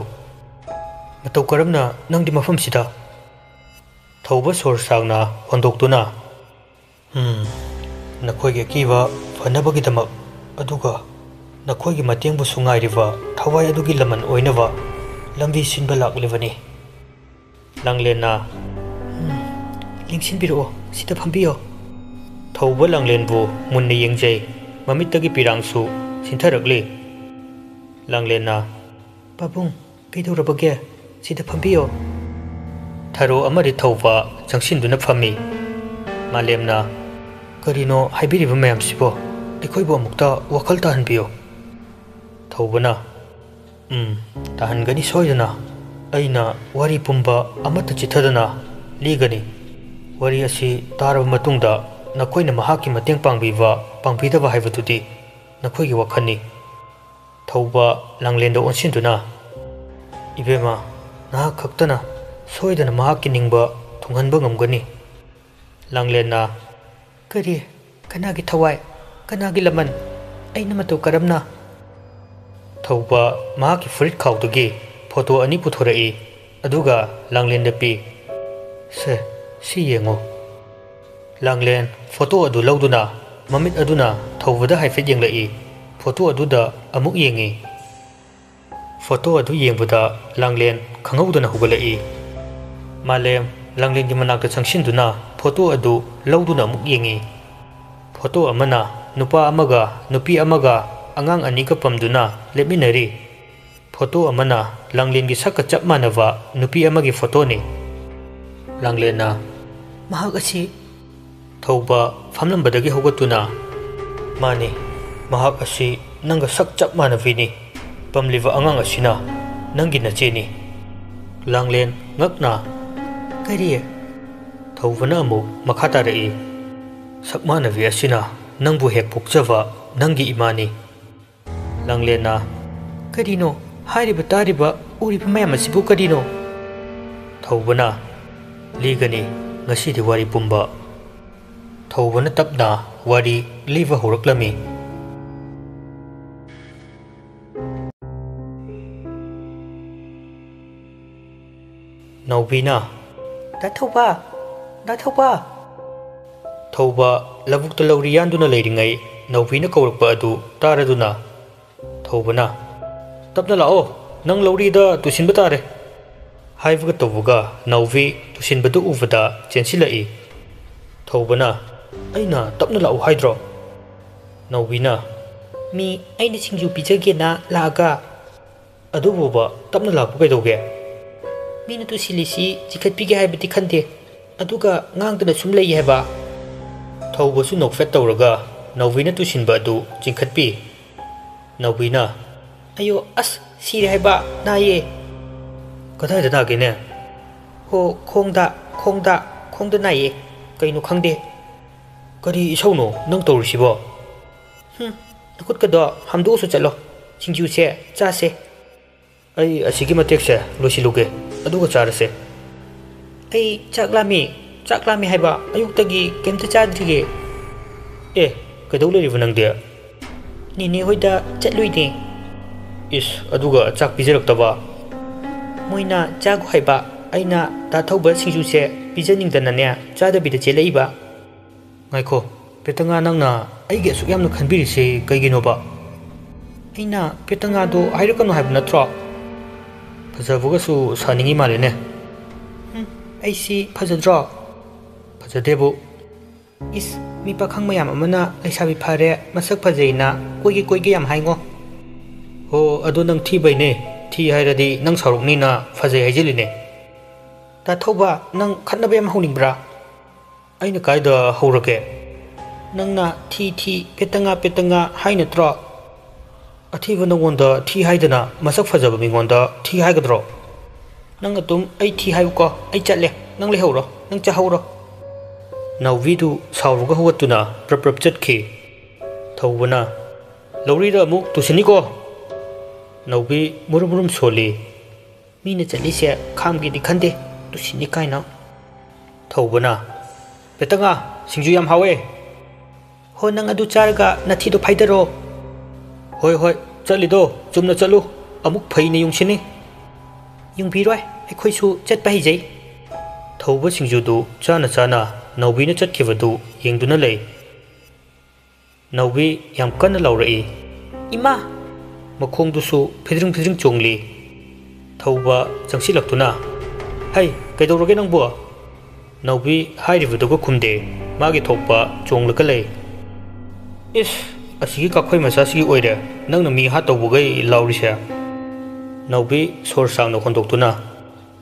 ꯃꯇꯧ ꯀꯔꯝꯅ ꯅꯪꯗꯤ ꯃꯐꯝꯁꯤꯗ?" ꯊꯧꯕ ꯁꯣꯔ ꯁꯥꯡꯅ ꯍꯣꯟꯗꯣꯛꯇꯨꯅ, "ꯎꯝ, ꯅꯈꯣꯏꯒꯤ ꯑꯀꯤꯕ ꯐꯅꯕꯒꯤꯗꯃꯛ, ꯑꯗꯨꯒ ꯅꯈꯣꯏꯒꯤ ꯃꯇꯦꯡꯕꯨꯁꯨ ꯉꯥꯏꯔꯤꯕ ꯊꯋꯥꯏ ꯑꯗꯨꯒꯤ ꯂꯃꯟ ꯑꯣꯏꯅꯕ ꯂꯝꯕꯤ ꯁꯤꯟꯕ ꯂꯥꯛꯂꯤꯕꯅꯤ꯫" ꯂꯥꯡꯂꯦꯟꯅ, "ꯎꯝ, ꯂꯦꯡꯁꯤꯟꯕꯤꯔꯛꯑꯣ, ꯁꯤꯗ ꯐꯝꯕꯤꯌꯣ꯫" ꯊꯧꯕ ꯂꯥꯡꯂꯦꯟꯕꯨ ꯃꯨꯟꯅ ꯌꯦꯡꯖꯩ, ꯃꯃꯤꯠꯇꯒꯤ ꯄꯤꯔꯥꯡꯁꯨ ꯁꯤꯟꯊꯔꯛꯂꯤ꯫ ꯂꯥꯡꯂꯦꯟꯅ, "ꯄꯥꯕꯨꯡ, ꯀꯩꯗꯧꯔꯕꯒꯦ? ꯁꯤꯗ ꯐꯝꯕꯤꯌꯣ꯫" ꯊꯔꯣ ꯑꯃꯗꯤ ꯊꯧꯕ ꯆꯪꯁꯤꯟꯗꯨꯅ ꯐꯝꯃꯤ꯫ ꯃꯥꯂꯦꯝꯅ, "ꯀꯔꯤꯅꯣ ꯍꯥꯏꯕꯤꯔꯤꯕ ꯃꯌꯥꯝꯁꯤꯕꯣ? ꯑꯩꯈꯣꯏꯕꯨ ꯑꯃꯨꯛꯇ ꯋꯥꯈꯜ ꯇꯥꯍꯟꯕꯤꯌꯨ꯫" ꯊꯧꯕꯅ, ꯎꯝ, ꯇꯥꯍꯟꯒꯅꯤ ꯁꯣꯏꯗꯅ꯫ ꯑꯩꯅ ꯋꯥꯔꯤ ꯄꯨꯝꯕ ꯑꯃꯠꯇ ꯆꯤꯊꯗꯅ ꯂꯤꯒꯅꯤ꯫ ꯋꯥꯔꯤ ꯑꯁꯤ ꯇꯥꯔꯕ ꯃꯇꯨꯡꯗ ꯅꯈꯣꯏꯅ ꯃꯍꯥꯛꯀꯤ ꯃꯇꯦꯡ ꯄꯥꯡꯕꯤꯕ, ꯄꯥꯡꯕꯤꯗꯕ ꯍꯥꯏꯕꯗꯨꯗꯤ ꯅꯈꯣꯏꯒꯤ ꯋꯥꯈꯜꯅꯤ꯫ ꯊꯧꯕ ꯂꯥꯡꯂꯦꯟꯗ ꯑꯣꯟꯁꯤꯟꯗꯨꯅ, "ꯏꯕꯦꯝꯃ, ꯅꯍꯥꯛ ꯈꯛꯇꯅ ꯁꯣꯏꯗꯅ ꯃꯍꯥꯛꯀꯤ ꯅꯤꯡꯕ ꯊꯨꯡꯍꯟꯕ ꯉꯝꯒꯅꯤ꯫" ꯂꯥꯡꯂꯦꯟꯅ, "ꯀꯔꯤ? ꯀꯅꯥꯒꯤ ꯊꯋꯥꯏ? ꯀꯅꯥꯒꯤ ꯂꯃꯟ? ꯑꯩꯅ ꯃꯇꯧ ꯀꯔꯝꯅ?" ꯊꯧꯕ ꯃꯍꯥꯛꯀꯤ ꯐꯨꯔꯤꯠ ꯈꯥꯎꯗꯒꯤ ꯐꯣꯇꯣ ꯑꯅꯤ ꯄꯨꯊꯣꯔꯛꯏ, ꯑꯗꯨꯒ ꯂꯥꯡꯂꯦꯟꯗ ꯄꯤ꯫ "ꯁꯦ, ꯁꯤ ꯌꯦꯡꯉꯨ꯫" ꯂꯥꯡꯂꯦꯟ ꯐꯣꯇꯣ ꯑꯗꯨ ꯂꯧꯗꯨꯅ ꯃꯃꯤꯠ ꯑꯗꯨꯅ ꯊꯧꯕꯗ ꯍꯥꯏꯐꯦꯠ ꯌꯦꯡꯂꯛꯏ꯫ ꯐꯣꯇꯣ ꯑꯗꯨꯗ ꯑꯃꯨꯛ ꯌꯦꯡꯉꯤ꯫ ꯐꯣꯇꯣ ꯑꯗꯨ ꯌꯦꯡꯕꯗ ꯂꯥꯡꯂꯦꯟ ꯈꯪꯍꯧꯗꯅ ꯍꯧꯒꯠꯂꯛꯏ꯫ ꯃꯥꯂꯦꯝ ꯂꯥꯡꯂꯦꯟꯒꯤ ꯃꯅꯥꯛꯇ ꯆꯪꯁꯤꯟꯗꯨꯅ ꯐꯣꯇꯣ ꯑꯗꯨ ꯂꯧꯗꯨꯅ ꯑꯃꯨꯛ ꯌꯦꯡꯉꯤ꯫ ꯐꯣꯇꯣ ꯑꯃꯅ ꯅꯨꯄꯥ ꯑꯃꯒ ꯅꯨꯄꯤ ꯑꯃꯒ ꯑꯉꯥꯡ ꯑꯅꯤꯒ ꯄꯝꯗꯨꯅ ꯂꯦꯞꯃꯤꯟꯅꯔꯤ꯫ ꯐꯣꯇꯣ ꯑꯃꯅ ꯂꯥꯡꯂꯦꯟꯒꯤ ꯁꯛꯀ ꯆꯞ ꯃꯥꯟꯅꯕ ꯅꯨꯄꯤ ꯑꯃꯒꯤ ꯐꯣꯇꯣꯅꯤ꯫ ꯂꯥꯡꯂꯦꯟꯅ, "ꯃꯍꯥꯛ ꯑꯁꯤ?" ꯊꯧꯕ ꯐꯝꯂꯝꯕꯗꯒꯤ ꯍꯧꯒꯠꯇꯨꯅ, "ꯃꯥꯅꯤ, ꯃꯍꯥꯛ ꯑꯁꯤ ꯅꯪꯒ ꯁꯛ ꯆꯞ ꯃꯥꯟꯅꯕꯤꯅꯤ꯫ ꯄꯝꯂꯤꯕ ꯑꯉꯥꯡ ꯑꯁꯤꯅ ꯅꯪꯒꯤ ꯅꯆꯦꯅꯤ꯫" ꯂꯥꯡꯂꯦꯟ ꯉꯛꯅ, "ꯀꯔꯤ?" ꯊꯧꯕꯅ ꯑꯃꯨꯛ ꯃꯈꯥ ꯇꯥꯔꯛꯏ, "ꯁꯛ ꯃꯥꯟꯅꯕꯤ ꯑꯁꯤꯅ ꯅꯪꯕꯨ ꯍꯦꯛ ꯄꯣꯛꯆꯕ ꯅꯪꯒꯤ ꯏꯃꯥꯅꯤ꯫" ꯂꯥꯡꯂꯦꯟꯅ, "ꯀꯔꯤꯅꯣ? ꯍꯥꯏꯔꯤꯕ ꯇꯥꯔꯤꯕ ꯎꯔꯤꯕ ꯃꯌꯥꯝ ꯑꯁꯤꯕꯨ ꯀꯔꯤꯅꯣ?" ꯊꯧꯕꯅ, "ꯂꯤꯒꯅꯤ ꯉꯁꯤꯗꯤ ꯋꯥꯔꯤ ꯄꯨꯝꯕ꯫" ꯊꯧꯕꯅ ꯇꯞꯅ ꯋꯥꯔꯤ ꯂꯤꯕ ꯍꯧꯔꯛꯂꯝꯃꯤ꯫ ꯅꯥꯎꯕꯤꯅ, "ꯗꯥ ꯊꯧꯕ! ꯗꯥ ꯊꯧꯕ!" ꯊꯧꯕ ꯂꯧꯕꯨꯛꯇ ꯂꯧꯔꯤ ꯌꯥꯟꯗꯨꯅ ꯂꯩꯔꯤꯉꯩ ꯅꯥꯎꯕꯤꯅ ꯀꯧꯔꯛꯄ ꯑꯗꯨ ꯇꯥꯔꯗꯨꯅ ꯊꯧꯕꯅ, "ꯇꯞꯅ ꯂꯥꯛꯑꯣ, ꯅꯪ ꯂꯧꯔꯤꯗ ꯇꯨꯁꯤꯟꯕ ꯇꯥꯔꯦ" ꯍꯥꯏꯕꯒ ꯇꯧꯕꯒ ꯅꯥꯎꯕꯤ ꯇꯨꯁꯤꯟꯕꯗꯨ ꯎꯕꯗ ꯆꯦꯟꯁꯤꯜꯂꯛꯏ꯫ ꯊꯧꯕꯅ, "ꯑꯩꯅ ꯇꯞꯅ ꯂꯥꯛꯎ ꯍꯥꯏꯗ꯭ꯔꯣ?" ꯅꯥꯎꯕꯤꯅ, "ꯃꯤ ꯑꯩꯅ ꯁꯤꯡꯖꯨ ꯄꯤꯖꯒꯦꯅ ꯂꯥꯛꯑꯒ ꯑꯗꯨꯕꯨꯕ ꯇꯞꯅ ꯂꯥꯛꯄ ꯀꯩꯗꯧꯒꯦ? ꯃꯤꯅ ꯇꯨꯁꯤꯜꯂꯤꯁꯤ ꯆꯤꯡꯈꯠꯄꯤꯒꯦ ꯍꯥꯏꯕꯗꯤ ꯈꯟꯗꯦ, ꯑꯗꯨꯒ ꯉꯥꯡꯗꯅ ꯁꯨꯝ ꯂꯩ ꯍꯥꯏꯕ?" ꯊꯧꯕꯁꯨ ꯅꯣꯛꯐꯦꯠ ꯇꯧꯔꯒ ꯅꯥꯎꯕꯤꯅ ꯇꯨꯁꯤꯟꯕ ꯑꯗꯨ ꯆꯤꯡꯈꯠꯄꯤ꯫ ꯅꯥꯎꯕꯤꯅ, "ꯑꯌꯣ, ꯑꯁ, ꯁꯤꯔꯦ ꯍꯥꯏꯕ, ꯅꯥꯏꯌꯦ꯫ ꯀꯗꯥꯏꯗ ꯅꯥꯒꯦꯅꯦ? ꯍꯣ, ꯈꯣꯡꯗ, ꯈꯣꯡꯗ, ꯈꯣꯡꯗ ꯅꯥꯏꯌꯦ꯫ ꯀꯩꯅꯣ ꯈꯪꯗꯦ꯫ ꯀꯔꯤ ꯏꯁꯧꯅꯣ ꯅꯪ ꯇꯧꯔꯤꯁꯤꯕꯣ? ꯍꯨꯝ, ꯅꯈꯨꯠꯀꯗꯣ ꯍꯥꯝꯗꯣꯛꯑꯁꯨ ꯆꯠꯂꯣ꯫ ꯁꯤꯡꯖꯨꯁꯦ ꯆꯥꯁꯦ꯫ ꯑꯩ ꯑꯁꯤꯒꯤ ꯃꯇꯦꯛꯁꯦ ꯂꯣꯏꯁꯤꯜꯂꯨꯒꯦ, ꯑꯗꯨꯒ ꯆꯥꯔꯁꯦ꯫ ꯑꯩ ꯆꯥꯛ ꯂꯥꯝꯃꯤ, ꯆꯥꯛ ꯂꯥꯝꯃꯤ ꯍꯥꯏꯕ, ꯑꯌꯨꯛꯇꯒꯤ ꯀꯩꯝꯇ ꯆꯥꯗ꯭ꯔꯤꯌꯦ꯫ ꯑꯦ, ꯀꯩꯗꯧ ꯂꯩꯔꯤꯕ ꯅꯪꯗꯤ? ꯅꯦꯅꯦ ꯍꯣꯏꯗ ꯆꯠꯂꯨꯏꯅꯦ꯫ ꯏꯁ, ꯑꯗꯨꯒ ꯆꯥꯛ ꯄꯤꯖꯔꯛꯇꯕ? ꯃꯣꯏꯅ ꯆꯥꯒꯣ ꯍꯥꯏꯕ, ꯑꯩꯅ ꯗꯥ ꯊꯧꯕ ꯁꯤꯡꯖꯨꯁꯦ ꯄꯤꯖꯅꯤꯡꯗꯅꯅꯦ ꯆꯥꯗꯕꯤꯗ ꯆꯦꯜꯂꯛꯏꯕ꯫ ꯉꯥꯏꯈꯣ, ꯄꯦꯇꯉꯥ, ꯅꯪꯅ ꯑꯩꯒꯤ ꯑꯁꯨꯛ ꯌꯥꯝꯅ ꯈꯟꯕꯤꯔꯤꯁꯤ ꯀꯩꯒꯤꯅꯣꯕ? ꯑꯩꯅ ꯄꯦꯇꯉꯥꯗꯣ ꯍꯥꯏꯔꯛꯀꯅꯨ ꯍꯥꯏꯕ ꯅꯠꯇ꯭ꯔꯣ? ꯐꯖꯕꯒꯁꯨ ꯁꯥꯅꯤꯡꯉꯤ ꯃꯥꯜꯂꯦꯅꯦ꯫ ꯎꯝ, ꯑꯩꯁꯤ ꯐꯖꯗ꯭ꯔꯣ? ꯐꯖꯗꯦꯕꯨ꯫ ꯏꯁ, ꯃꯤ ꯄꯥꯈꯪ ꯃꯌꯥꯝ ꯑꯃꯅ ꯂꯩꯁꯥꯕꯤ ꯐꯔꯦ, ꯃꯁꯛ ꯐꯖꯩꯅ ꯀꯣꯏꯒꯦ ꯀꯣꯏꯒꯦ ꯌꯥꯝ ꯍꯥꯏꯉꯣ꯫ ꯍꯣ, ꯑꯗꯣ ꯅꯪ ꯊꯤꯕꯩꯅꯦ꯫ ꯊꯤ ꯍꯥꯏꯔꯗꯤ ꯅꯪ ꯁꯥꯎꯔꯛꯅꯤꯅ ꯐꯖꯩ ꯍꯥꯏꯖꯤꯜꯂꯤꯅꯦ꯫ ꯗꯥ ꯊꯧꯕ, ꯅꯪ ꯈꯠꯅꯕ ꯌꯥꯝ ꯍꯧꯅꯤꯡꯕ꯭ꯔꯥ? ꯑꯩꯅ ꯀꯥꯏꯗ ꯍꯧꯔꯒꯦ? ꯅꯪꯅ ꯊꯤ ꯊꯤ, ꯄꯦꯠꯇ ꯉꯥ, ꯄꯦꯠꯇ ꯉꯥ ꯍꯥꯏ ꯅꯠꯇ꯭ꯔꯣ? ꯑꯊꯤꯕ ꯅꯉꯣꯟꯗ ꯊꯤ ꯍꯥꯏꯗꯅ ꯃꯁꯛ ꯐꯖꯕ ꯃꯤꯉꯣꯟꯗ ꯊꯤ ꯍꯥꯏꯒꯗ꯭ꯔꯣ? ꯅꯪ ꯑꯗꯨꯝ ꯑꯩ ꯊꯤ ꯍꯥꯏꯌꯨꯀꯣ, ꯑꯩ ꯆꯠꯂꯦ, ꯅꯪ ꯂꯩꯍꯧꯔꯣ, ꯅꯪ ꯆꯥꯍꯧꯔꯣ꯫ ꯅꯥꯎꯕꯤꯗꯨ ꯁꯥꯎꯔꯒ ꯍꯧꯒꯠꯇꯨꯅ ꯄ꯭ꯔꯞ ꯄ꯭ꯔꯞ ꯆꯠꯈꯤ꯫ ꯊꯧꯕꯅ, "ꯂꯧꯔꯤꯗ ꯑꯃꯨꯛ ꯇꯨꯁꯤꯟꯅꯤꯀꯣ"꯫ ꯅꯥꯎꯕꯤ ꯃꯨꯔꯨꯝ ꯃꯨꯔꯨꯝ ꯁꯣꯜꯂꯤ꯫ ꯃꯤꯅ ꯆꯠꯂꯤꯁꯦ ꯈꯥꯝꯒꯦꯗꯤ ꯈꯟꯗꯦ, ꯇꯨꯁꯤꯟꯅꯤ ꯀꯥꯏꯅ꯫ ꯊꯧꯕꯅ, "ꯄꯦꯇꯉꯥ, ꯁꯤꯡꯖꯨ ꯌꯥꯝ ꯍꯥꯎꯋꯦ"꯫ "ꯍꯣ, ꯅꯪ ꯑꯗꯨ ꯆꯥꯔꯒ ꯅꯊꯤꯗꯣ ꯐꯥꯏꯗꯔꯣ"꯫ "ꯍꯣꯏ, ꯍꯣꯏ, ꯆꯠꯂꯤꯗꯣ ꯆꯨꯝꯅ ꯆꯠꯂꯨ, ꯑꯃꯨꯛ ꯐꯩꯅ ꯌꯨꯡꯁꯤꯟꯅꯤ"꯫ "ꯌꯨꯡꯕꯤꯔꯣꯏ, ꯑꯩꯈꯣꯏꯁꯨ ꯆꯠꯄ ꯍꯩꯖꯩ"꯫ ꯊꯧꯕ ꯁꯤꯡꯖꯨꯗꯨ ꯆꯥꯅ ꯆꯥꯅ ꯅꯥꯎꯕꯤꯅ ꯆꯠꯈꯤꯕꯗꯨ ꯌꯦꯡꯗꯨꯅ ꯂꯩ꯫ ꯅꯥꯎꯕꯤ ꯌꯥꯝ ꯀꯟꯅ ꯂꯥꯎꯔꯛꯏ꯫ "ꯏꯃꯥ!" ꯃꯈꯣꯡꯗꯨꯁꯨ ꯐꯤꯗ꯭ꯔꯤꯡ ꯐꯤꯗ꯭ꯔꯤꯡ ꯆꯣꯡꯂꯤ꯫ ꯊꯧꯕ ꯆꯪꯁꯤꯜꯂꯛꯇꯨꯅ, "ꯍꯩ, ꯀꯩꯗꯧꯔꯒꯦ ꯅꯪꯕꯨ?" ꯅꯥꯎꯕꯤ ꯍꯥꯏꯔꯤꯕꯗꯨꯒ ꯈꯨꯝꯗꯦ, ꯃꯥꯒꯤ ꯊꯣꯛꯄ ꯆꯣꯡꯂꯒ ꯂꯩ꯫ "ꯏꯁ, ꯑꯁꯤꯒꯤ ꯀꯥꯐꯩ ꯃꯆꯥꯁꯤꯒꯤ ꯑꯣꯏꯔꯦ ꯅꯪꯅ ꯃꯤ ꯍꯥꯠꯇꯧꯕꯈꯩ ꯂꯥꯎꯔꯤꯁꯦ"꯫ ꯅꯥꯎꯕꯤ ꯁꯣꯔ ꯁꯥꯡꯅ ꯍꯣꯟꯗꯣꯛꯇꯨꯅ,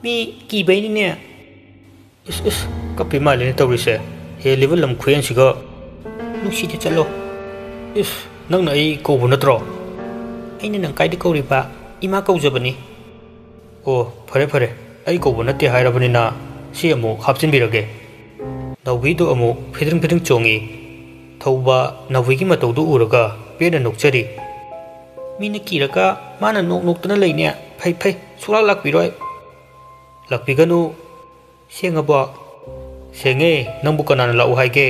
"ꯃꯤ ꯀꯤꯕꯩꯅꯤꯅꯦ"꯫ "ꯏꯁ, ꯏꯁ, ꯀꯞꯄꯤ ꯃꯥꯜꯂꯦꯅꯦ ꯇꯧꯔꯤꯁꯦ, ꯍꯦꯜꯂꯤꯕ ꯂꯝ ꯈꯨꯍꯦꯟꯁꯤꯒ"꯫ "ꯅꯨꯡꯁꯤꯗꯦ, ꯆꯠꯂꯣ"꯫ "ꯏꯁ, ꯅꯪꯅ ꯑꯩ ꯀꯧꯕ ꯅꯠꯇ꯭ꯔꯣ?" "ꯑꯩꯅ ꯅꯪ ꯀꯥꯏꯗ ꯀꯧꯔꯤꯕ? "ꯏꯃꯥ ꯀꯧꯖꯕꯅꯤ꯫" "ꯑꯣ, ꯐꯔꯦ ꯐꯔꯦ, ꯑꯩ ꯀꯧꯕ ꯅꯠꯇꯦ ꯍꯥꯏꯔꯕꯅꯤꯅ ꯁꯤ ꯑꯃꯨꯛ ꯍꯥꯞꯆꯤꯟꯕꯤꯔꯒꯦ꯫" ꯅꯥꯎꯕꯤꯗꯨ ꯑꯃꯨꯛ ꯐꯤꯗ꯭ꯔꯤꯡ ꯐꯤꯗ꯭ꯔꯤꯡ ꯆꯣꯡꯉꯤ꯫ ꯊꯧꯕ ꯅꯥꯎꯕꯤꯒꯤ ꯃꯇꯧꯗꯨ ꯎꯔꯒ ꯄꯦꯟꯅ ꯅꯣꯛꯆꯔꯤ꯫ "ꯃꯤꯅ ꯀꯤꯔꯒ ꯃꯥꯅ ꯅꯣꯛ ꯅꯣꯛꯇꯅ ꯂꯩꯅꯦ꯫ ꯐꯩ ꯐꯩ, ꯁꯨꯡꯂꯥꯛ ꯂꯥꯛꯄꯤꯔꯣꯏ꯫" "ꯂꯥꯛꯄꯤꯒꯅꯨ꯫ ꯁꯦꯡꯉꯕꯣ?" "ꯁꯦꯡꯉꯦ, ꯅꯪꯕꯨ ꯀꯅꯥꯅ ꯂꯥꯛꯎ ꯍꯥꯏꯒꯦ?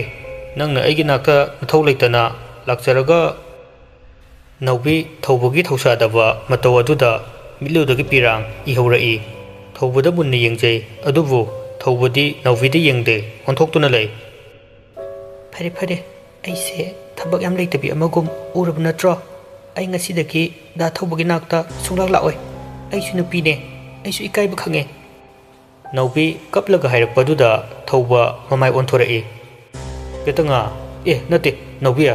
ꯅꯪꯅ ꯑꯩꯒꯤ ꯅꯥꯛꯇ ꯅꯊꯧ ꯂꯩꯇꯅ ꯂꯥꯛꯆꯔꯒ꯫" ꯅꯥꯎꯕꯤ ꯊꯧꯕꯒꯤ ꯊꯧꯁꯥꯗꯕ ꯃꯇꯧ ꯑꯗꯨꯗ ꯃꯤꯠꯂꯨꯗꯒꯤ ꯄꯤꯔꯥꯡ ꯏꯍꯧꯔꯛꯏ꯫ ꯊꯧꯕꯗ ꯃꯨꯟꯅ ꯌꯦꯡꯖꯩ, ꯑꯗꯨꯕꯨ ꯊꯧꯕꯗꯤ ꯅꯥꯎꯕꯤꯗ ꯌꯦꯡꯗꯦ, ꯑꯣꯟꯊꯣꯛꯇꯨꯅ ꯂꯩ꯫ "ꯐꯔꯦ ꯐꯔꯦ, ꯑꯩꯁꯦ ꯊꯕꯛ ꯌꯥꯝ ꯂꯩꯇꯕꯤ ꯑꯃꯒꯨꯝ ꯎꯔꯕ ꯅꯠꯇ꯭ꯔꯣ? ꯑꯩ ꯉꯁꯤꯗꯒꯤ ꯗꯥ ꯊꯧꯕꯒꯤ ꯅꯥꯛꯇ ꯁꯨꯡꯂꯥꯛ ꯂꯥꯛꯑꯣꯏ꯫ ꯑꯩꯁꯨ ꯅꯨꯄꯤꯅꯦ, ꯑꯩꯁꯨ ꯏꯀꯥꯏꯕ ꯈꯪꯉꯦ꯫" ꯅꯥꯎꯕꯤ ꯀꯞꯂꯒ ꯍꯥꯏꯔꯛꯄꯗꯨꯗ ꯊꯧꯕ ꯃꯃꯥꯏ ꯑꯣꯟꯊꯣꯔꯛꯏ꯫ "ꯄꯦꯇꯉꯥ, ꯑꯦ, ꯅꯠꯇꯦ, ꯅꯥꯎꯕꯤ꯫"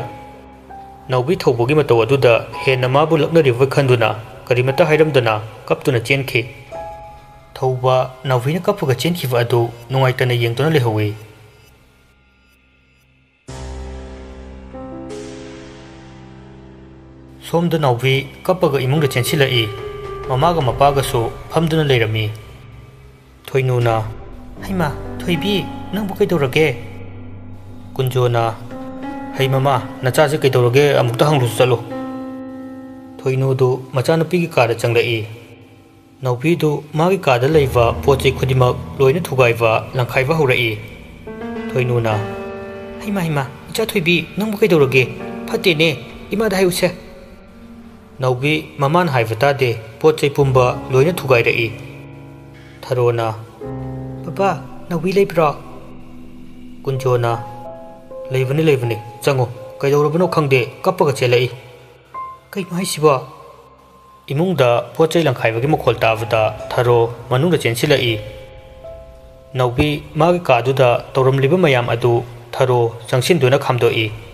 ꯅꯥꯎꯕꯤ ꯊꯧꯕꯒꯤ ꯃꯇꯧ ꯑꯗꯨꯗ ꯍꯦꯟꯅ ꯃꯥꯕꯨ ꯂꯛꯅꯔꯤꯕꯣꯏ ꯈꯟꯗꯨꯅ ꯀꯔꯤꯃꯠꯇ ꯍꯥꯏꯔꯝꯗꯅ ꯀꯞꯇꯨꯅ ꯆꯦꯟꯈꯤ꯫ ꯊꯧꯕ ꯅꯥꯎꯕꯤꯅ ꯀꯞꯄꯒ ꯆꯦꯟꯈꯤꯕ ꯑꯗꯨ ꯅꯨꯡꯉꯥꯏꯇꯅ ꯌꯦꯡꯗꯨꯅ ꯂꯩꯍꯧꯏ꯫ ꯁꯣꯝꯗ ꯅꯥꯎꯕꯤ ꯀꯞꯄꯒ ꯏꯃꯨꯡꯗ ꯆꯦꯟꯁꯤꯜꯂꯛꯏ꯫ ꯃꯃꯥꯒ ꯃꯄꯥꯒꯁꯨ ꯐꯝꯗꯨꯅ ꯂꯩꯔꯝꯃꯤ꯫ ꯊꯣꯏꯅꯨꯅ, "ꯍꯩꯃꯥ, ꯊꯣꯏꯕꯤ, ꯅꯪꯕꯨ ꯀꯩꯗꯧꯔꯒꯦ?" ꯀꯨꯟꯖꯣꯅ, "ꯍꯩ ꯃꯃꯥ, ꯅꯆꯥꯁꯦ ꯀꯩꯗꯧꯔꯒꯦ ꯑꯃꯨꯛꯇ ꯍꯪꯂꯨꯁꯨ ꯆꯠꯂꯨ꯫" ꯊꯣꯏꯅꯨꯗꯨ ꯃꯆꯥꯅꯨꯄꯤꯒꯤ ꯀꯥꯗ ꯆꯪꯂꯛꯏ꯫ ꯅꯥꯎꯕꯤꯗꯨ ꯃꯥꯒꯤ ꯀꯥꯗ ꯂꯩꯕ ꯄꯣꯠ ꯆꯩ ꯈꯨꯗꯤꯡꯃꯛ ꯂꯣꯏꯅ ꯊꯨꯒꯥꯏꯕ, ꯂꯪꯈꯥꯏꯕ ꯍꯧꯔꯛꯏ꯫ ꯊꯣꯏꯅꯨꯅ, "ꯍꯩꯃꯥ, ꯍꯩꯃꯥ, ꯏꯆꯥ ꯊꯣꯏꯕꯤ, ꯅꯪꯕꯨ ꯀꯩꯗꯧꯔꯒꯦ? ꯐꯠꯇꯦꯅꯦ, ꯏꯃꯥꯗ ꯍꯥꯏꯌꯨꯁꯦ꯫" ꯅꯥꯎꯕꯤ ꯃꯃꯥꯅ ꯍꯥꯏꯕ ꯇꯥꯗꯦ, ꯄꯣꯠ ꯆꯩ ꯄꯨꯝꯕ ꯂꯣꯏꯅ ꯊꯨꯒꯥꯏꯔꯛꯏ꯫ ꯊꯔꯣꯅ, "ꯕꯕꯥ, ꯅꯥꯎꯕꯤ ꯂꯩꯕ꯭ꯔꯣ?" ꯀꯨꯟꯖꯣꯅ, "ꯂꯩꯕꯅꯤ, ꯂꯩꯕꯅꯤ, ꯆꯪꯉꯨ꯫ ꯀꯩꯗꯧꯔꯕꯅꯣ ꯈꯪꯗꯦ, ꯀꯞꯄꯒ ꯆꯦꯜꯂꯛꯏ꯫" "ꯀꯩꯅꯣ ꯍꯥꯏꯁꯤꯕꯣ?" ꯏꯃꯨꯡꯗ ꯄꯣꯠ ꯆꯩ ꯂꯪꯈꯥꯏꯕꯒꯤ ꯃꯈꯣꯜ ꯇꯥꯕꯗ ꯊꯔꯣ ꯃꯅꯨꯡꯗ ꯆꯦꯟꯁꯤꯜꯂꯛꯏ꯫ ꯅꯥꯎꯕꯤ ꯃꯥꯒꯤ ꯀꯥꯗꯨꯗ ꯇꯧꯔꯝꯂꯤꯕ ꯃꯌꯥꯝ ꯑꯗꯨ ꯊꯔꯣ ꯆꯪꯁꯤꯟꯗꯨꯅ ꯈꯥꯝꯗꯣꯛꯏ꯫